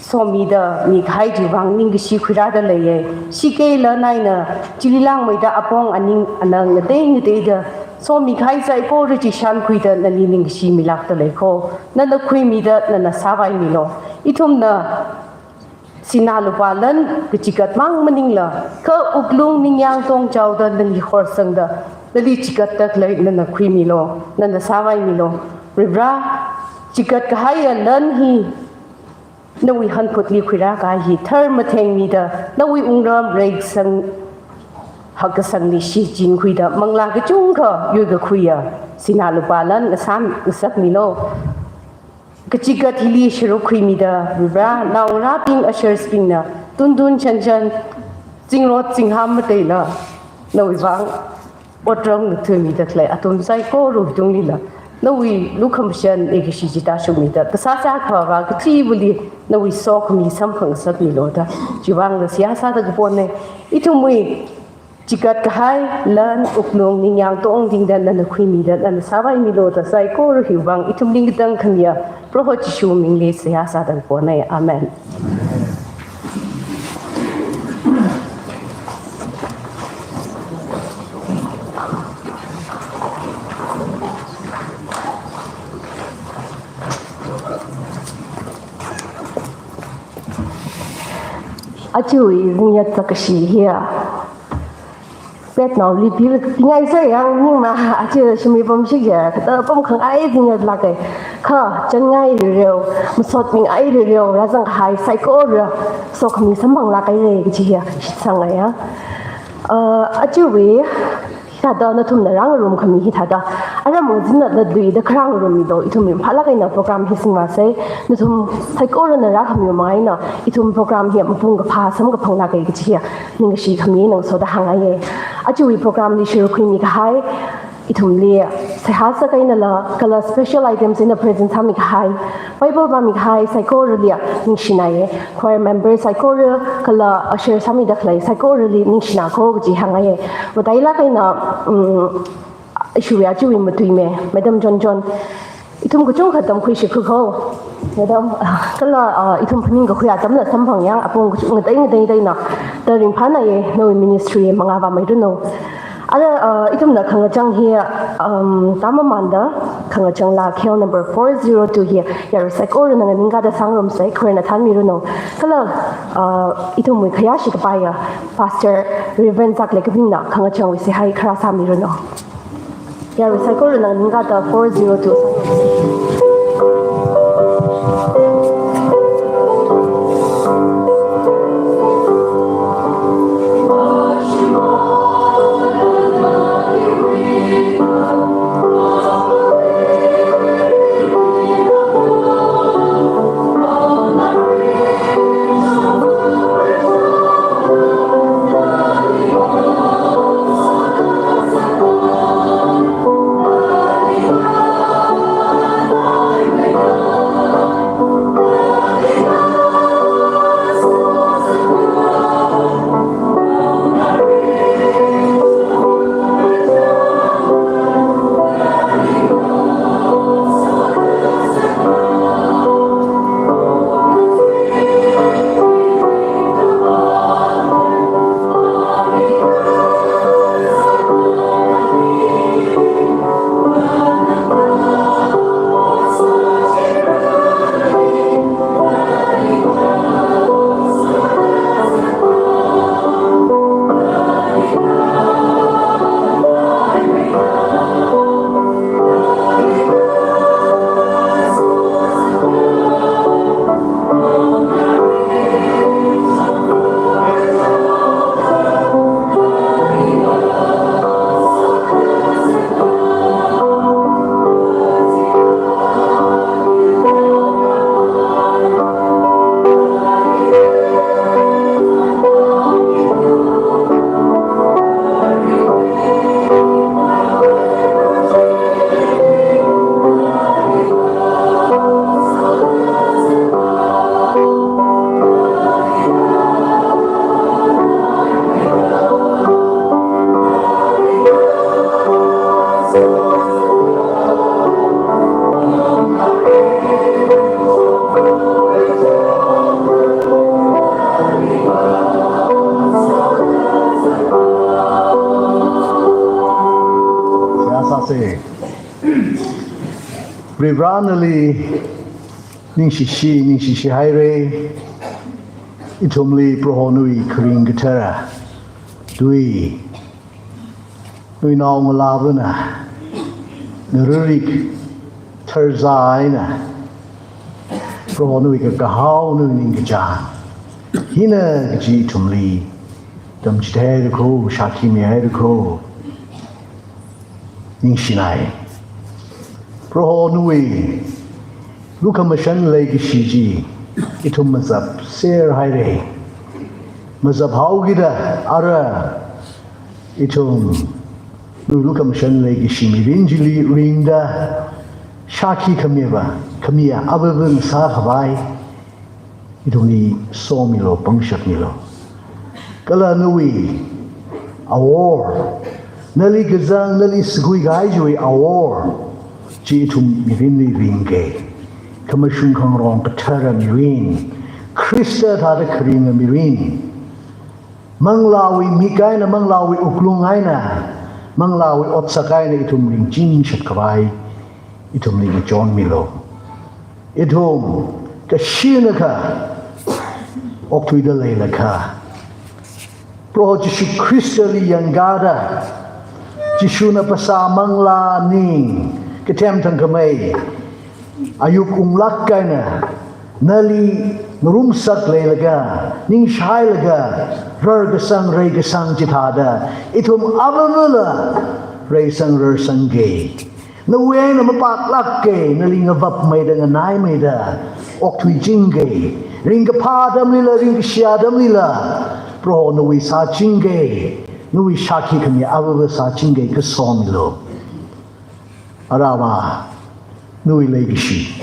somida mikahai chiwui vang ningkashi khuirāda leiya. Shikei lan eina chili langmeida apong aning anang ngatei ngateida somikahai saikora chi shānkhuida nali ningshi milākda lei kho. Nana khuimida nana sāvaimilu. Ithumna sinā lupā lan kachigatmang maningla, kha wuklung ningyāng tongchaoda nali horsangda, nali chigatda khalei nana khuimilu, nana sāvaimilu. Varivara, chigat kahaiya lan hi nawui hanphutli khuirākahai hi tharmathengmida, nawui wungram reisang hakkasangli shichinkhuida manglā kachungkha yuikakhuiya sinā lupā lan ngasāngasakmilu. Kachigat hili sharuk khuimida Varivara, naongarābing ushers bingna tuntun shanshan, zingrot zingham mateila nawui vang otram ngathāmida khalei athum saikorawui tunglila nawui lukhamashan leikashi chi tāshungmida, Kasā Akhava kachiva̱li nawui sokhami samphangngasakmilu da chiwui vangla seihā sāda kapona. Ithumwui chigat kahai lan wuklung ningyāng tongtingda nana khuimida nana sāvaimilu da saikora hiwui vang ithumli ngatangkhamiya Proho Jishu mingli seihā sāda kapona. Amen. Ajawui zingyat sākashi hiya petnaoli pil pingai sa yang ningma, aja shimli pamshik ya, kathā pamkhangai zingyat lāka. Kha chānngai rireo, masotmingai rireo rāzanghai saikora sokhami samphanglāk haira kaji hiya shitsangngaiya. Uh, ajawui hithāda nathumna rāngarumkhami hithāda aram ngazinna da duida kharā ngarummilu, ithum ringphālāk eina program hi singvāsa. Nathum saikorana rākhamiwui manga eina ithum program hi mapung kaphā samkaphanglāka kaji hiya ningkashi khami eina ngasoda hāngngaiya. Ajawui program li sharuk khuimikahai ithumli seihā sākahainala kala special items eina present sāmikahai, Bible pāmikahai saikorali ningshinaya. Choir member saikora kala usher sāmida khalei saikorali ningshina kho kaji hāngngaiya. Matailāk eina, um, ishiwui ajawui matuime, Madam John John. Ithum kachungkha tamkhuishikha kho, Madam, ah, kala, ah, ithum phaningkakhui atamla samphang yang apong kachungkha ngatei ngateida ina, da ringphānaya, nawui ministry mangā vāmeiranu. Ara, ah, ithumna khangachang hi, um, tamamānda, khangachang lākhel number four zero two hi yarui saikorana nganingkāda sāngarumsa, Khristana thānmiranu. Kala, ah, ithumwui khayāshi kapaiya Pastor Reverend Zaklekabingna khangachangwui seihā kharā sāmiranu. Yarui saikorana nganingkāda four zero two sāngarumsa. Varivarāli ningshishi, ningshishi haira. Ithumli Prohonawui kharing kathara tui, nawui naongalāvana, ngarārik tharzā eina, Prohonawui kakahao nawui ningkachāng hina kaji ithumli tamchitheira kho, shākhi mihaira kho. Ningshinai. Prohonawui lukhamashan leikashi chi ithum mazapser haira. Mazaphaokida ara ithumwui lukhamashan leikashi mirin chili ringda shākhi khamiya, khamiya avāva sākhavai ithumli somilu, pangshap milu. Kala nawui awor, nali kazang, nali sākhui kahai chiwui awor chi ithum mirinli ringke. Khamashung khangarong kathara mirin, Khrista thāda kharinga mirin, manglāwui mik eina, manglāwui wuklung eina, manglāwui otsak eina ithum ringchingshap khavai ithumli ngachonmilu. Ithum kashinakha okthuida leilakha, Proho Jishu Khristali yangkāda, Jishuna phasā manglā ning kathem thangkhamei ayuk unglāk eina nali ngarumsak leilaga, ningshailaga, rarkasang, reikasang chithāda ithum avāvala reisang rarsangke. Nawui eina mapaklākke, nali ngavapmeida, nganaimeida okthuichingke. Ringkaphā atamlila, ringkashi atamlila, Proho nawui sāchingke, nawui shākhi khami avāva sāchingke, kasomilu. Arava, nawui leikashi,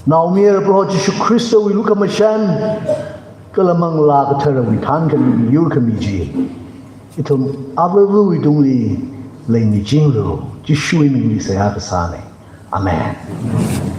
naomayara Proho Jishu Khristawui lukhamashan, kala manglā katharawui thānkhami, miyur khami chi ithum avāvawui tungli leimichinglu. Jishuwui mingli seihā kasāna. Amen.